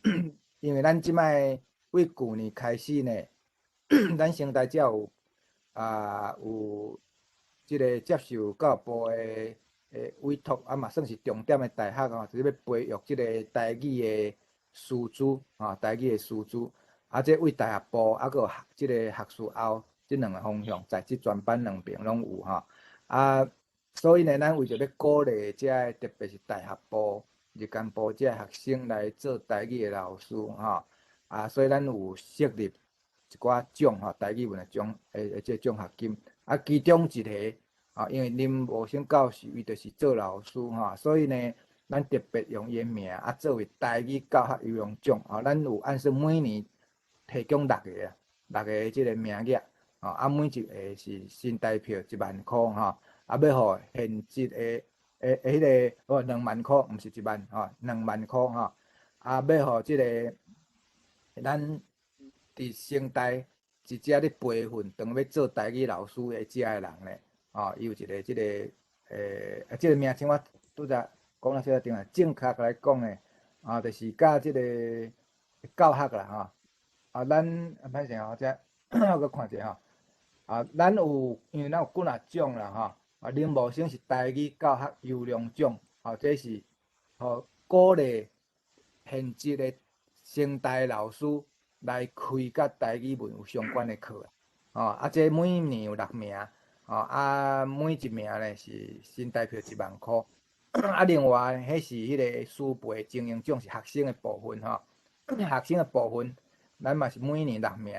因為咱這擺對舊年開始呢，咱成大才有啊有這個接受教育部的委託，啊嘛算是重點的大學吼，就是欲培育這個台語的師資，吼，台語的師資，啊，這對大學部，啊，閣有這個學士後，這兩个方向，在職專班兩邊攏有吼，啊，所以呢，咱為著欲鼓勵遮个特別是大學部、日間部遮學生來做台語的老師，吼，啊，所以咱有設立一寡獎吼，台語文的獎，這個獎學金，啊，其中一個。啊，因為林茂生教授伊就是做老師吼，所以呢，咱特別用伊的名啊，作為台語教學優良獎啊，咱有按算每年提供六个啊，六个這個名額，啊，每一个是新台票1萬箍吼，啊，欲予現職的彼个哦2萬箍，毋是1萬吼，兩萬箍吼，啊，欲予這個咱佇成大直接咧培訓，當欲做台語老師的遮个人咧。哦，伊有一個這個這個名稱我拄才講了小可點啊，正確來講呢，啊，就是佮這個教學啦，吼，啊，咱歹勢吼，這我閣看一下吼，啊，咱有因為咱有幾若獎啦，吼，啊，林茂生是台語教學優良獎，啊，這是予鼓勵現職的成大老師來開佮台語文有相關的課，哦，啊，這每年有六名。哦啊，每一名咧是新台票1萬箍，啊，另外彼是彼個師培精英獎是學生的部分吼，學生的部分，咱嘛是每年六名，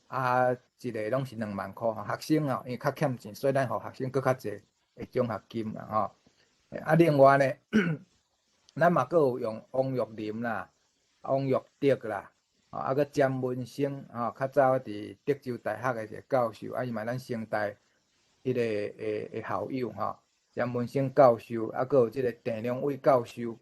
啊，一个攏是2萬箍吼，學生吼，因為較欠錢，所以咱予學生閣較濟的獎學金啦吼。啊，另外呢，咱嘛閣有用王玉林啦、王玉德啦，啊，閣詹文生吼，較早佇德州大學的一个教授，啊，伊嘛咱成大彼個的校友吼，詹文生教授，啊，閣有這个鄭良偉教授，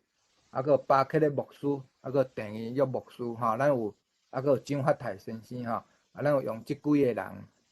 啊，閣有巴克的牧師，啊，閣有鄭義玉牧師吼，咱有，啊，閣有張發泰先生吼，啊，咱有用這幾个人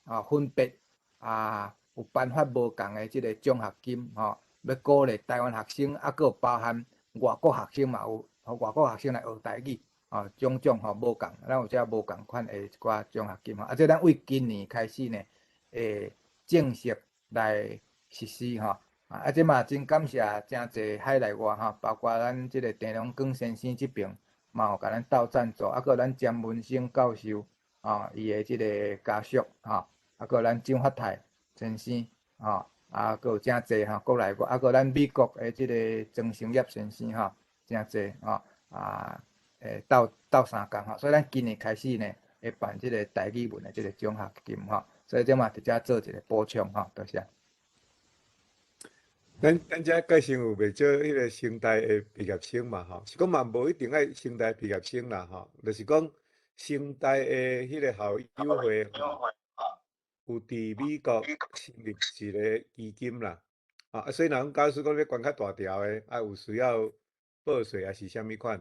啊，分別啊，有頒發無仝的這個獎學金吼，欲鼓勵台灣學生，啊，閣有包含外國學生嘛有，予外國學生來學台語。哦，種種吼無仝，咱有遮無仝款的一寡獎學金吼，啊，這咱為今年開始呢，會正式來實施吼。啊，這嘛真感謝誠濟海內外吼，包括咱這个鄭良光先生這爿嘛有共咱鬥贊助，啊，閣有咱詹文生教授，吼，伊的這个家屬，吼，啊，閣有咱張發泰先生，吼，啊，閣有誠濟吼，國內外，啊，閣有咱美國的這个曾成業先生，吼，誠濟吼，啊，會鬥鬥相共吼，所以咱今年開始呢，會辦這个台語文的這个獎學金吼，所以這嘛佇遮做一个補充吼，多謝。咱遮介紹有袂少彼个成大的畢業生嘛吼，是講嘛無一定愛成大畢業生啦吼，就是講成大的彼个校友會吼，有佇美國成立一个基金啦，啊，所以若講假使講欲捐較大條的，啊有需要報稅抑是啥物款，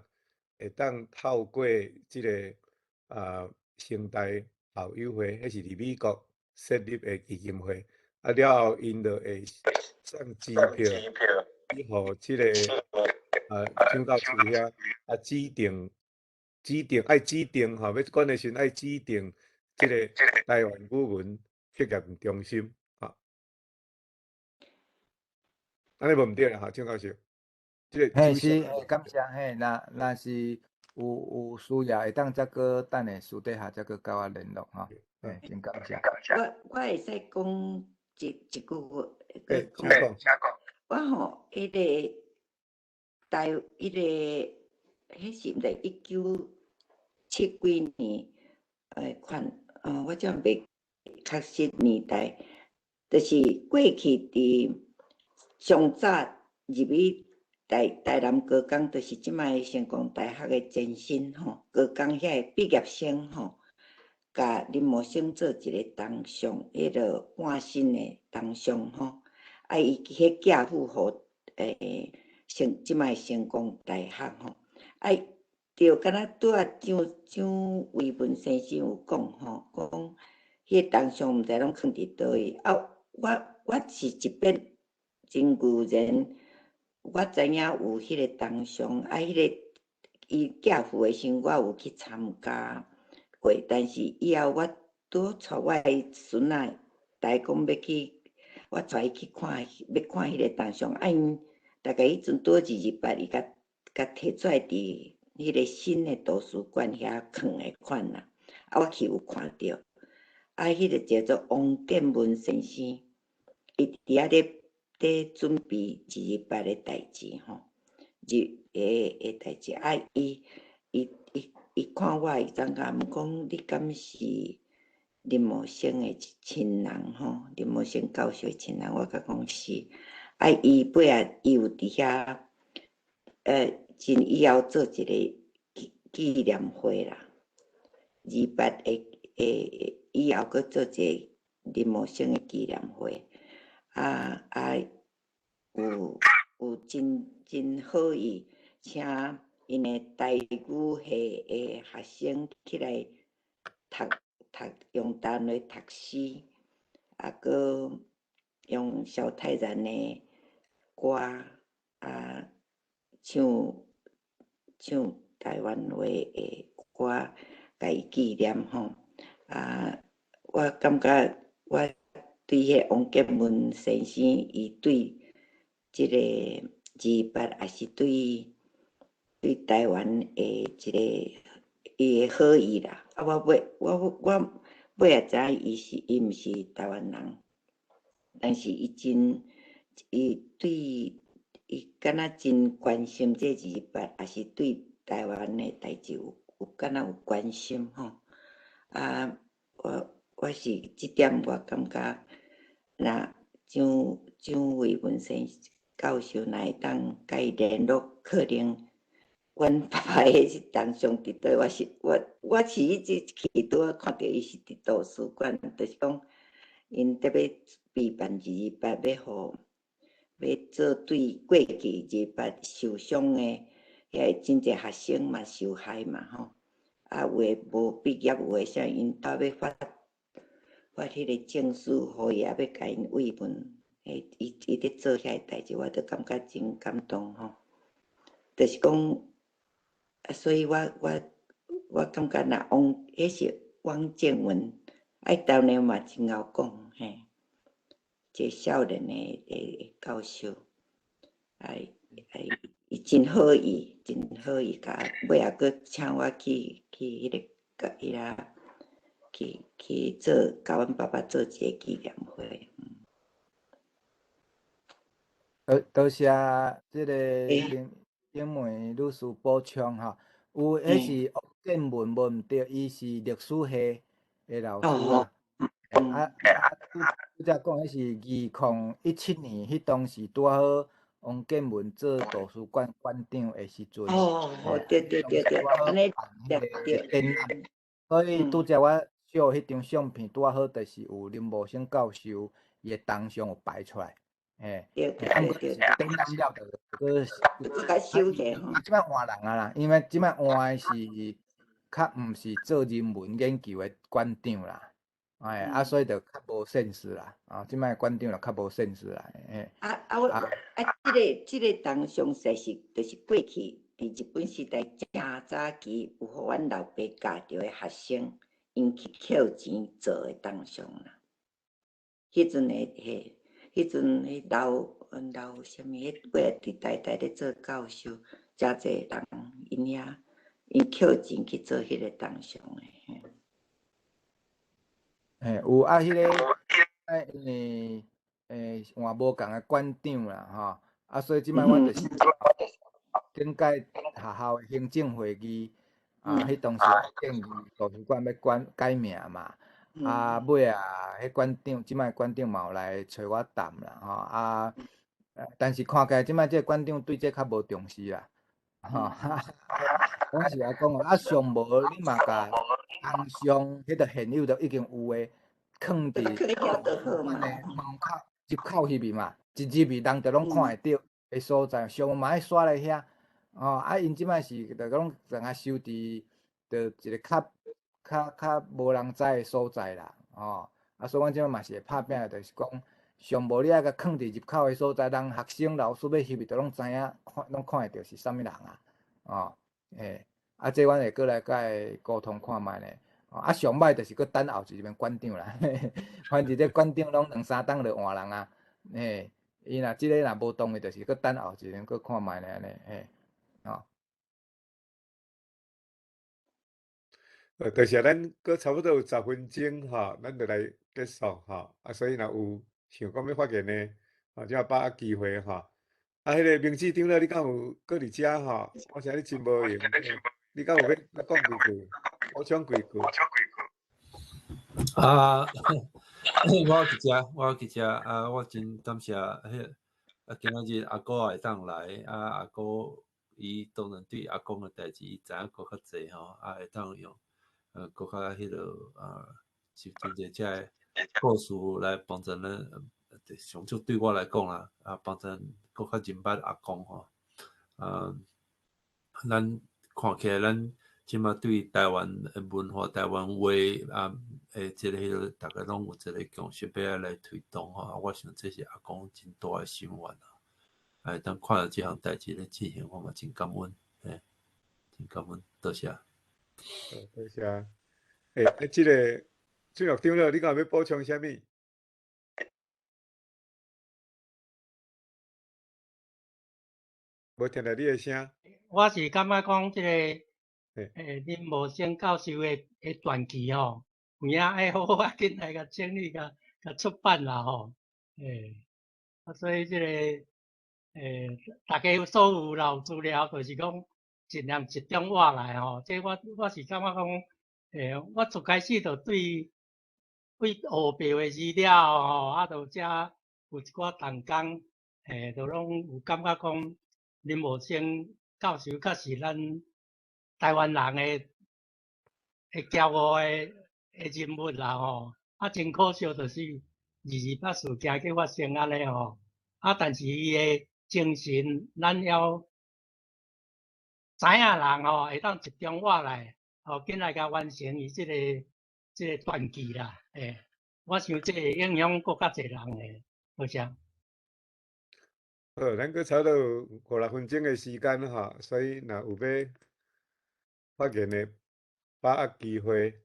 會當透過這个啊成大校友會，彼是佇美國設立的基金會，啊了後𪜶就會送支票，去予這个啊蔣教授遐啊指定指定愛指定吼，欲捐的時陣愛指定這个台灣語文學習中心，吼。按呢無毋對啦，吼，蔣教授。這個嘿是，感謝嘿，若若是有需要，會當再閣等下私底下再閣佮我聯絡吼，嘿，真感謝。我會使講一句話，欸，請講。我吼，彼个台，彼个，彼是毋知一九七幾年，款，我才袂確實年代，就是過去佇上早入去台南高工，就是這擺成功大學的前身吼，高工遐个畢業生吼，共林茂生做一个銅像，彼个半身的銅像吼，啊，伊彼寄付予這擺成功大學吼，啊，著敢若拄仔蔣蔣維文先生有講吼，講彼个銅像毋知攏囥佇佗位，啊，我是一遍真偶然，我知影有彼个銅像，啊，彼个伊寄付的時陣，我有去參加過，但是以後我拄帶我的孫仔來講欲去，我帶伊去看，欲看彼個銅像，啊，𪜶大概彼陣拄228，伊共共提出來佇彼個新的圖書館遐囥的款啦，啊，我去有看著，啊，彼個叫做王建文先生，伊佇遐咧準備228的代誌吼，二的代誌，啊，伊看我，伊怎共問講，你敢是林茂生的親人吼？林茂生教授的親人，我共講是。啊，伊尾仔伊有佇遐，真以後做一個紀念會啦。28的以後，閣做一個林茂生的紀念會。啊啊，有真好意，請𪜶的台語系的學生起來讀用台灣話讀詩，啊，閣用蕭泰然的歌啊，唱台灣話的歌，共伊紀念吼。啊，我感覺我對彼個王建文先生，伊對這個28，也是對台灣的一個伊的好意啦。啊，我尾也知影伊毋是台灣人，但是伊真伊對伊敢若真關心這28，也是對台灣的代誌有敢若有關心吼。啊，我是這點我感覺，若蔣維文先生教授若會當共伊聯絡，可能阮爸爸彼是銅像佇佗，我是彼次去拄仔看著伊是佇圖書館，就是講𪜶特欲備辦228，欲做對過去228受傷的遐個真濟學生嘛受害嘛吼，啊有的無畢業，有的啥𪜶都欲發彼個證書，予伊，也欲共𪜶慰問，伊咧做遐個代誌，我都感覺真感動吼。就是講，所以我我感觉若王，彼是王建文，啊，伊当然嘛真𠢕讲，嘿，一个少年的教授，啊，啊，伊真好意，真好意，共尾仔阁请我去彼个，共伊遐去做，共阮爸爸做一个纪念会。多谢这个林英梅女士补充吼，有，彼是王建文无毋对，伊是历史系的老师啊。啊啊，拄才讲彼是2017年，彼当时拄好王建文做图书馆馆长的时阵。哦，对对对对，按呢对对。展览，所以拄才我秀彼张相片，拄仔好就是有林无生教授伊的铜像有摆出来。嘿，啊，毋过是展览了就阁阁共收起吼。啊，这摆换人啊啦，因为这摆换的是较毋是做人文研究的馆长啦，哎，啊，所以就较无 sense 啦，啊，这摆馆长就较无 sense 啦，嘿。啊啊，我啊，这个铜像实是就是过去伫日本时代诚早期有予阮老爸教著的学生，𪜶去扣钱做的铜像啦。彼阵的嘿。彼阵彼老老啥物，彼尾伫台大咧做教授，诚济人𪜶遐，𪜶扣钱去做彼个铜像的。嘿，有啊，彼个因为换无仝的馆长啦，吼，啊，所以这摆阮就是顶届学校的行政会议，啊，彼当时建议图书馆欲改名嘛。啊，尾啊，彼馆长，这摆馆长嘛有来揣我谈啦，吼啊，但是看起来这摆这个馆长对这较无重视啦，吼，我是来讲哦，啊，上无你嘛共铜像，彼个现有都已经有的，囥伫图书馆的门口入口彼边嘛，一入去人就拢看会著的所在，上嘛爱刷咧遐，吼，啊，𪜶这摆是就讲共啊收伫，就一个较。较无人知的所在啦，吼，啊，所以阮这摆嘛是会拍拼，就是讲，上无你爱共囥伫入口的所在，人学生老师欲入去，就拢知影，看拢看会著是啥物人啊，哦，嘿，啊，这阮会阁来共伊沟通看觅咧，啊，上歹就是阁等后一任馆长啦，反正这馆长拢两三冬就换人啊，嘿，伊若这个若无同意，就是阁等后一任阁看觅咧按呢，嘿，哦。就是咱阁差不多有10分钟吼，咱就来结束吼。啊，所以若有想讲欲发言的，吼，这把握机会吼。啊，彼个明志长老，你敢有阁伫遮吼？我想你真无闲，你敢有欲讲几句，补充几句？啊，我伫遮，我伫遮啊，我真感谢彼啊，今仔日阿哥会当来啊，阿哥伊当然对阿公的代志，伊知影阁较济吼，啊，会当用。阁较彼落啊，是真济遮个故事来帮助咱，上少对我来讲啦，啊，帮助阁较认捌阿公吼。啊，咱看起来，咱这马对台湾的文化、台湾话啊，的这个彼落，逐家拢有一个共识，欲爱来推动吼。我想这是阿公真大的心愿啊。会当看著这项代志咧进行，我嘛真感恩，嘿，真感恩，多谢。多谢。欸，啊，这个俊乐长老，你敢有欲补充啥物？无听著你的声。我是感觉讲这个，林无生教授的传记吼，有影爱好好仔紧来共整理、共出版啦吼。啊，所以这个，大家所有老资料，就是讲尽量集中挖来吼。这我是感觉讲，我最开始就对学白话字了吼，啊，就遮有一寡同工，就拢有感觉讲林无生教授确实咱台湾人的骄傲的人物啦吼。啊，真可惜就是228事件去发生按呢吼。啊，但是伊的精神，咱犹知影人吼，会当集中挖来，吼，紧来共完成伊这个传记啦。我想这会影响阁较济人的，多谢。好，咱阁差不多有五六分钟的时间吼，所以若有欲发言的，把握机会。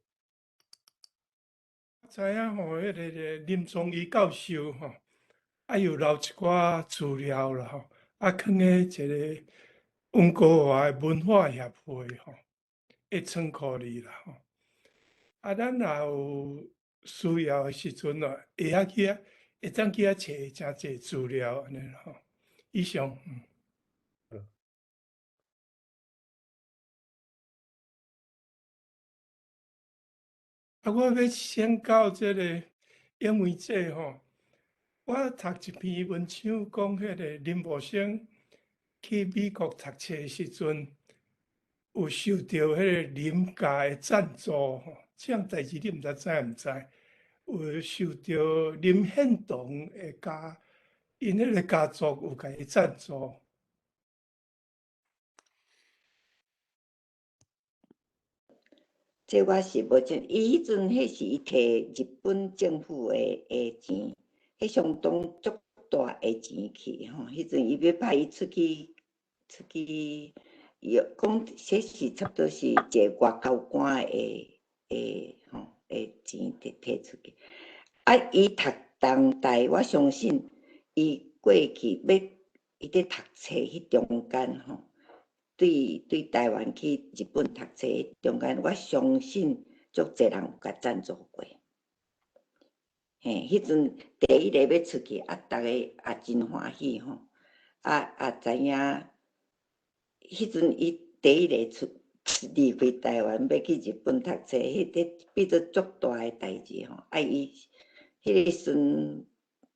知影吼，彼个林宗仪教授吼，啊有留一寡资料啦吼，啊，囥佇一个温哥华的文化协会吼，的仓库里啦吼。啊，咱若有需要的时阵啊，会晓去遐，會當去遐揣誠濟資料按呢啦吼。以上。啊，我欲請教這个英文姐吼，我讀一篇文章講，彼个林茂生去美國讀冊的時陣，有受著彼个林家的贊助吼，這項代誌你毋知知毋知？有受著林獻堂的家，𪜶彼个家族有共伊贊助。這我是無清，伊彼陣彼是伊提日本政府的錢，彼相當足大的錢去吼。彼陣伊欲派伊出去，出去，伊講這是差不多是一个外交官的吼的錢提提出去。啊，伊讀東大，我相信伊過去欲伊佇讀冊彼中間吼。對台灣去日本讀冊中間，我相信足濟人有共贊助過。嘿，彼陣第一個欲出去，啊，逐家也真歡喜吼，啊啊，知影彼陣伊第一个出離開台灣，欲去日本讀冊，彼個變做足大的代誌吼。啊，伊彼個時陣，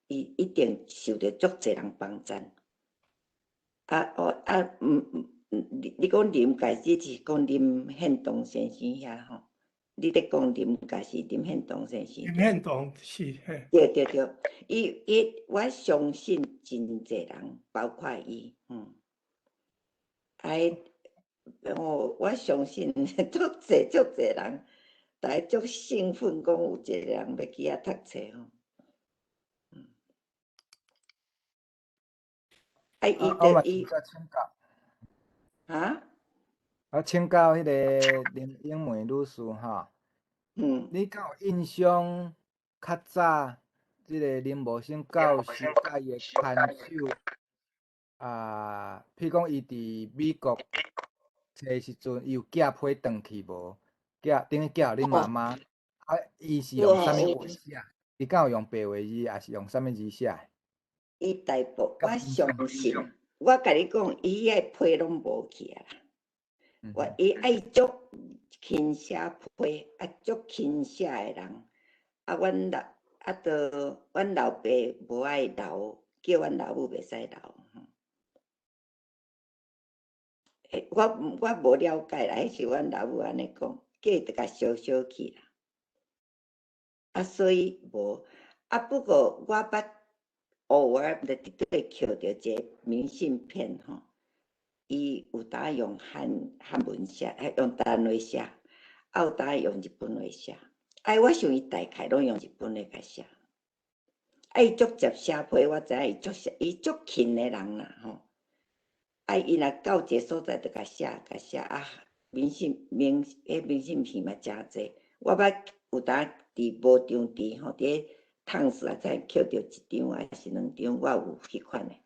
伊一定受著足濟人幫贊。啊，哦，啊，毋。你講林家，你是講林獻堂先生遐吼？你咧講林家是林獻堂先生？林獻堂是嘿。對對對，伊，我相信真濟人，包括伊，哎，我相信足濟足濟人，逐家足興奮，講有一个人欲去遐讀冊吼。啊，伊就伊。啊？我請教彼个林英梅女士吼，你敢有印象？較早這个林茂生教授佮伊的牽手啊，譬如講伊佇美國冊的時陣，伊有寄批轉去無？寄等於寄予恁媽媽。啊，伊是用啥物話寫？伊敢有用白話字，抑是用啥物字寫？伊大部我相信。我共你講，伊彼个批攏無去啊啦。我伊愛足勤寫批，啊足勤寫的人。啊，阮老啊，都阮老爸無愛留，叫阮老母袂使留。我無了解啦，彼是阮老母按呢講，叫伊著共燒燒去啦。啊，所以無。啊，不過我捌。偶爾就佇底抾著一個明信片吼，伊有當用漢文寫，用台灣話寫，啊有當用日本話寫。哎，我想伊大概攏用日本話共寫。啊，伊足捷寫批，我知影伊足寫，伊足勤的人啦吼。啊，伊若到一個所在，就共寫，共寫啊，明信片嘛誠濟。我捌有當佇無場佇吼佇咧。燙死啊！才抾著一張抑是兩張，我有彼款的。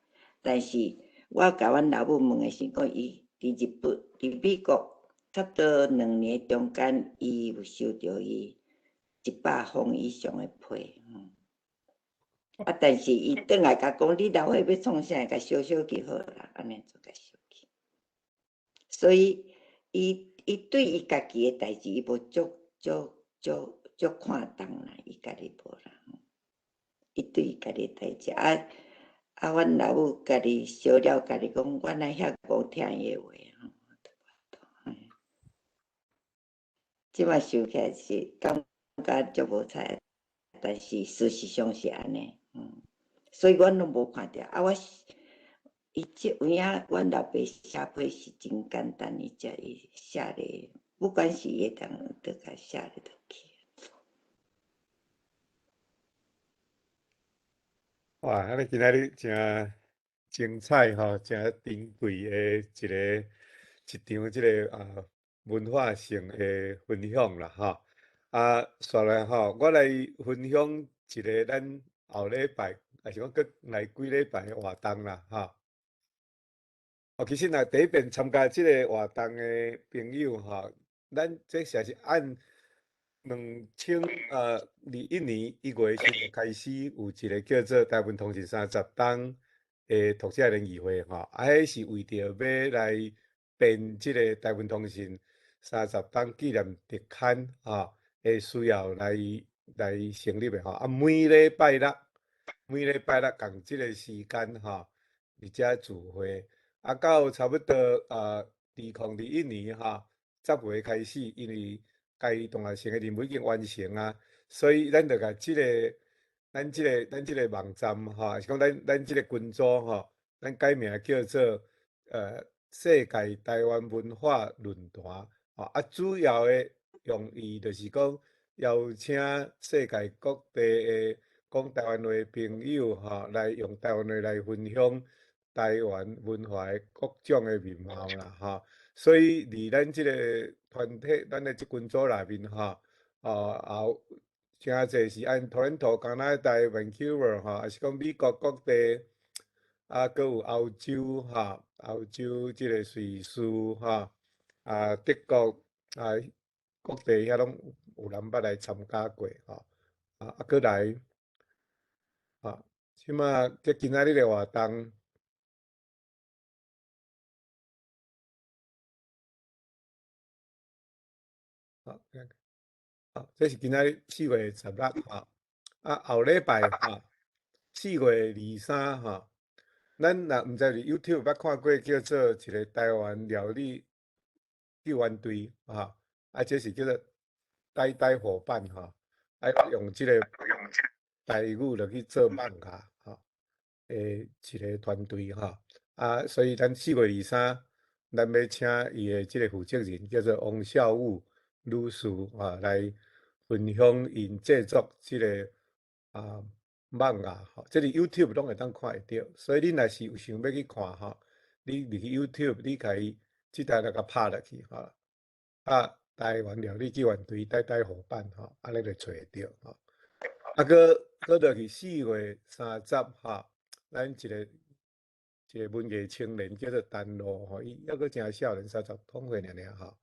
但是我共阮老母問的是，講伊佇日本、佇美國差不多兩年中間，伊有收著伊100封以上的批。啊，但是伊轉來共講，你留彼欲創啥，共燒燒去好啦，按呢就共燒去。所以，伊對伊家己的代誌，伊無足足足足看重啦，伊家己無啦。伊對伊家己代誌，啊啊！阮老母家己燒了，家己講，我哪遐無聽伊的話吼。這擺想起來是感覺足無彩，但是事實上是按呢，所以阮攏無看著。啊，我伊這有影，阮老爸寫批是真簡單，伊才伊寫咧，不管是伊會當都共寫咧落去。哇！按呢今仔日誠精彩吼，誠珍貴的一個一場這个啊文化性的分享啦，吼。啊，煞來吼，我來分享一个咱後禮拜，抑是講閣來幾禮拜的活動啦，吼。哦，其實若第一遍參加這个活動的朋友吼，咱這實是按2021年1月時就開始有一个叫做台灣通信30冬的讀者聯誼會吼，啊，彼是為著欲來編這个台灣通信30冬紀念特刊吼的需要來成立的吼。啊，每禮拜六，每禮拜六仝這个時間吼，佇遮聚會，啊，到差不多2021年吼10月開始，因為家己同學生的任務已經完成啊，所以咱就共這个、咱這个、咱這个網站吼，抑是講咱這个群組吼，咱改名叫做世界台灣文化論壇吼。啊，主要的用意就是講邀請世界各地的講台灣話的朋友吼，來用台灣話來分享台灣文化的各種的面貌啦，吼。所以，佇咱這个團體，咱的這群組內面吼，啊，也有誠濟是按多倫多、加拿大、Vancouver 吼，抑是講美國各地，啊，閣有歐洲吼，歐洲這個瑞士吼，啊，德國啊，各地遐攏有人捌來參加過吼，啊，閣來，啊，這馬這今仔日的活動。好，好，這是今仔日4月16號，啊，後禮拜吼，4月23吼，咱若毋知佇 YouTube 捌看過叫做一个台灣料理救援隊，吼，啊，這是叫做台台夥伴吼，啊，用這个台語落去做漫畫吼，的一个團隊吼，啊，所以咱4月23，咱欲請伊的這个負責人叫做王孝武女士啊，來分享𪜶製作這个啊漫畫吼，這个 YouTube 攏會當看會著，所以恁若是有想欲去看吼，你入去 YouTube，你共伊這台來共拍落去吼，啊，台灣料理救援隊台台夥伴吼，按呢就揣會著吼。啊，閣閣落去4月30吼，咱一个一个文藝青年叫做陳露吼，伊猶閣誠少年，30通歲爾爾吼。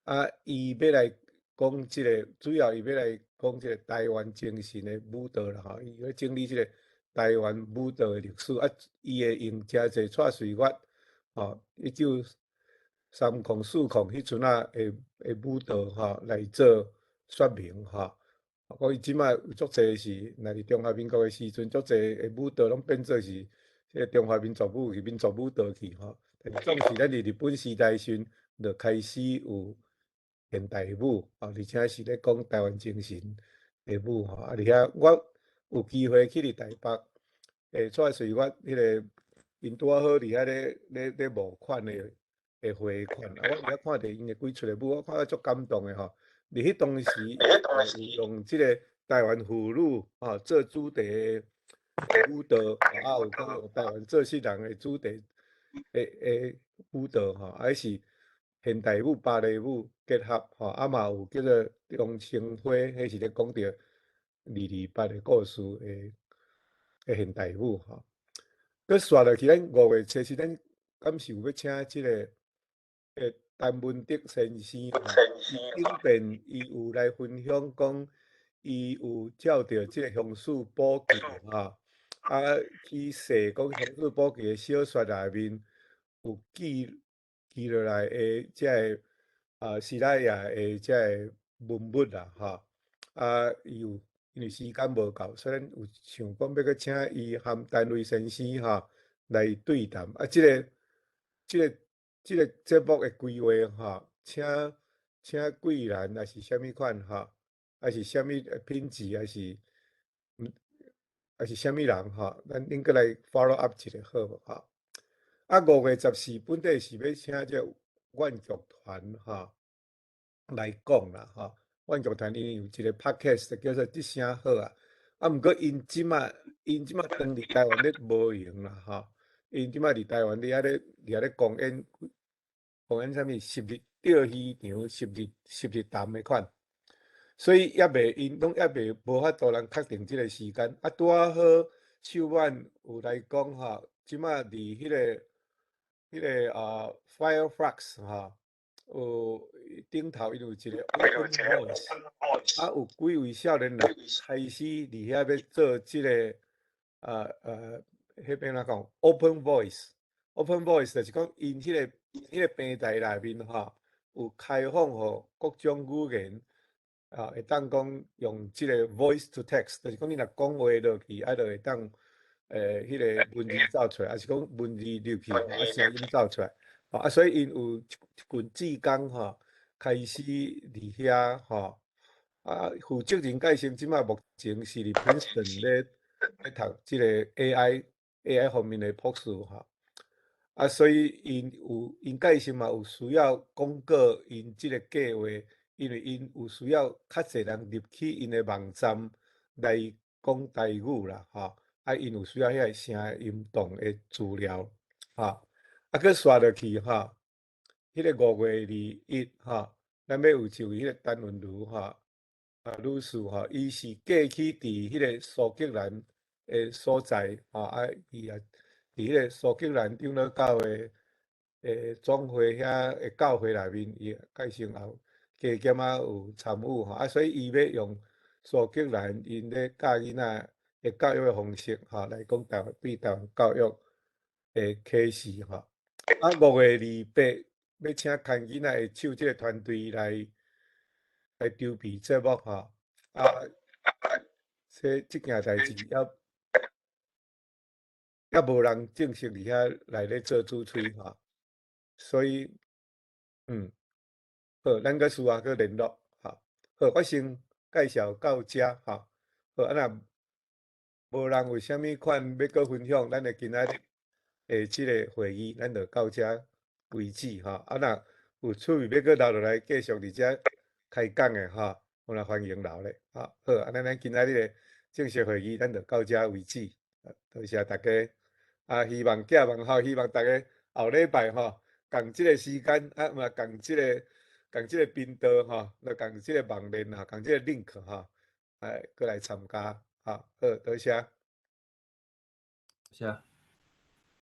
啊，伊欲來講這个，主要伊欲來講這个台灣精神的舞蹈啦吼，伊欲整理這个台灣舞蹈的歷史，啊，伊會用誠濟蔡瑞月吼，1930、40彼陣仔的舞蹈吼來做說明吼。講伊這馬有足濟是，若佇中華民國的時陣，足濟的舞蹈攏變做是這个中華民族舞去、民族舞蹈去吼。但是總是咱佇日本時代時陣就開始有現代舞，而且是咧講台灣精神的舞吼。啊，而且我有機會去佇台北，蔡瑞月彼个𪜶拄仔好佇遐咧募款的匯款，啊，我佇遐看著𪜶的幾齣的舞，我看了足感動的吼。佇彼當時有用這个台灣婦女吼做主題的舞蹈，啊，有講用台灣做事人的主題的舞蹈吼，啊，彼是現代舞、芭蕾舞結合吼，啊嘛有叫做中青花，彼是咧講著228的故事的現代舞吼。閣煞落去，咱5月7日，咱敢是有欲請這个陳文德先生吼，伊頂遍伊有來分享講，伊有照著這个鄉事簿記吼，啊去寫講鄉事簿記的小說內面有記落來的這个啊西拉雅的這个文物啦吼，啊伊有因為時間無夠，所以咱有想講欲閣請伊含陳雷先生吼來對談，啊這個節目的規劃吼，請貴人，抑是啥物款吼，抑是啥物品質，抑是啥物人吼，咱恁閣來 follow up 一下好無吼？啊，5月14本底是欲請這個阮劇團吼來講啦吼。阮劇團𪜶有一个 podcast 叫做《這聲好啊》，啊，毋過𪜶這馬轉佇台灣咧無閒啦吼。𪜶這馬佇台灣佇遐咧公演幾講緊啥物十日釣魚場，十日十日談的款，所以猶未𪜶攏猶未無法度人確定這个時間。啊，拄仔好秀婉有來講吼，這馬佇彼個Firefox 吼，有頂頭伊有一個 Open Voice，啊有幾位少年人開始佇遐欲做這个彼欲按怎講 Open Voice，Open Voice 就是講𪜶彼個平台內面吼，有開放予各種語言啊，會當講用這個 Voice to Text，就是講你若講話落去，啊，就會當彼個文字走出來，抑是講文字入去，啊聲音走出來，啊，所以𪜶有一群志工吼，開始佇遐吼，啊，負責任介紹，這馬目前是佇 Princeton 咧讀這個 AI 方面的博士吼，啊，所以𪜶有𪜶介紹嘛有需要廣告𪜶這個計劃，因為𪜶有需要較濟人入去𪜶的網站來講台語啦，吼，啊，𪜶有需要遐個聲音檔的資料，吼，啊，閣紲落去吼，彼個5月21吼，咱欲有一位彼個陳文如吼，啊女士吼，伊是過去佇彼個蘇格蘭的所在，吼，啊，伊也佇彼個蘇格蘭長老教會的總會遐的教會內面，伊介紹也有加減仔有參與吼，啊，所以伊欲用蘇格蘭𪜶咧教囡仔的教育的方式吼，來講台灣對台灣教育的啟示吼。啊，5月28欲請牽囡仔的手這個團隊來籌備節目吼，啊，這件代誌猶無人正式佇遐來咧做主催吼，所以，好，咱閣私下閣聯絡，吼。好，我先介紹到遮，吼。好，啊若無人有啥物款欲閣分享，咱的今仔日的這个會議，咱就到遮為止，吼。啊，若有趣味欲閣留落來繼續佇遮開講的，吼，我來歡迎留咧，吼。好，啊，咱今仔日的正式會議，咱就到遮為止。多謝大家，啊，希望寄望吼，希望大家後禮拜吼，仝這个時間，啊，嘛仝這個頻道吼，來仝這个網頁啊，仝這個 link 吼，來閣來參加，吼，好，多謝。謝。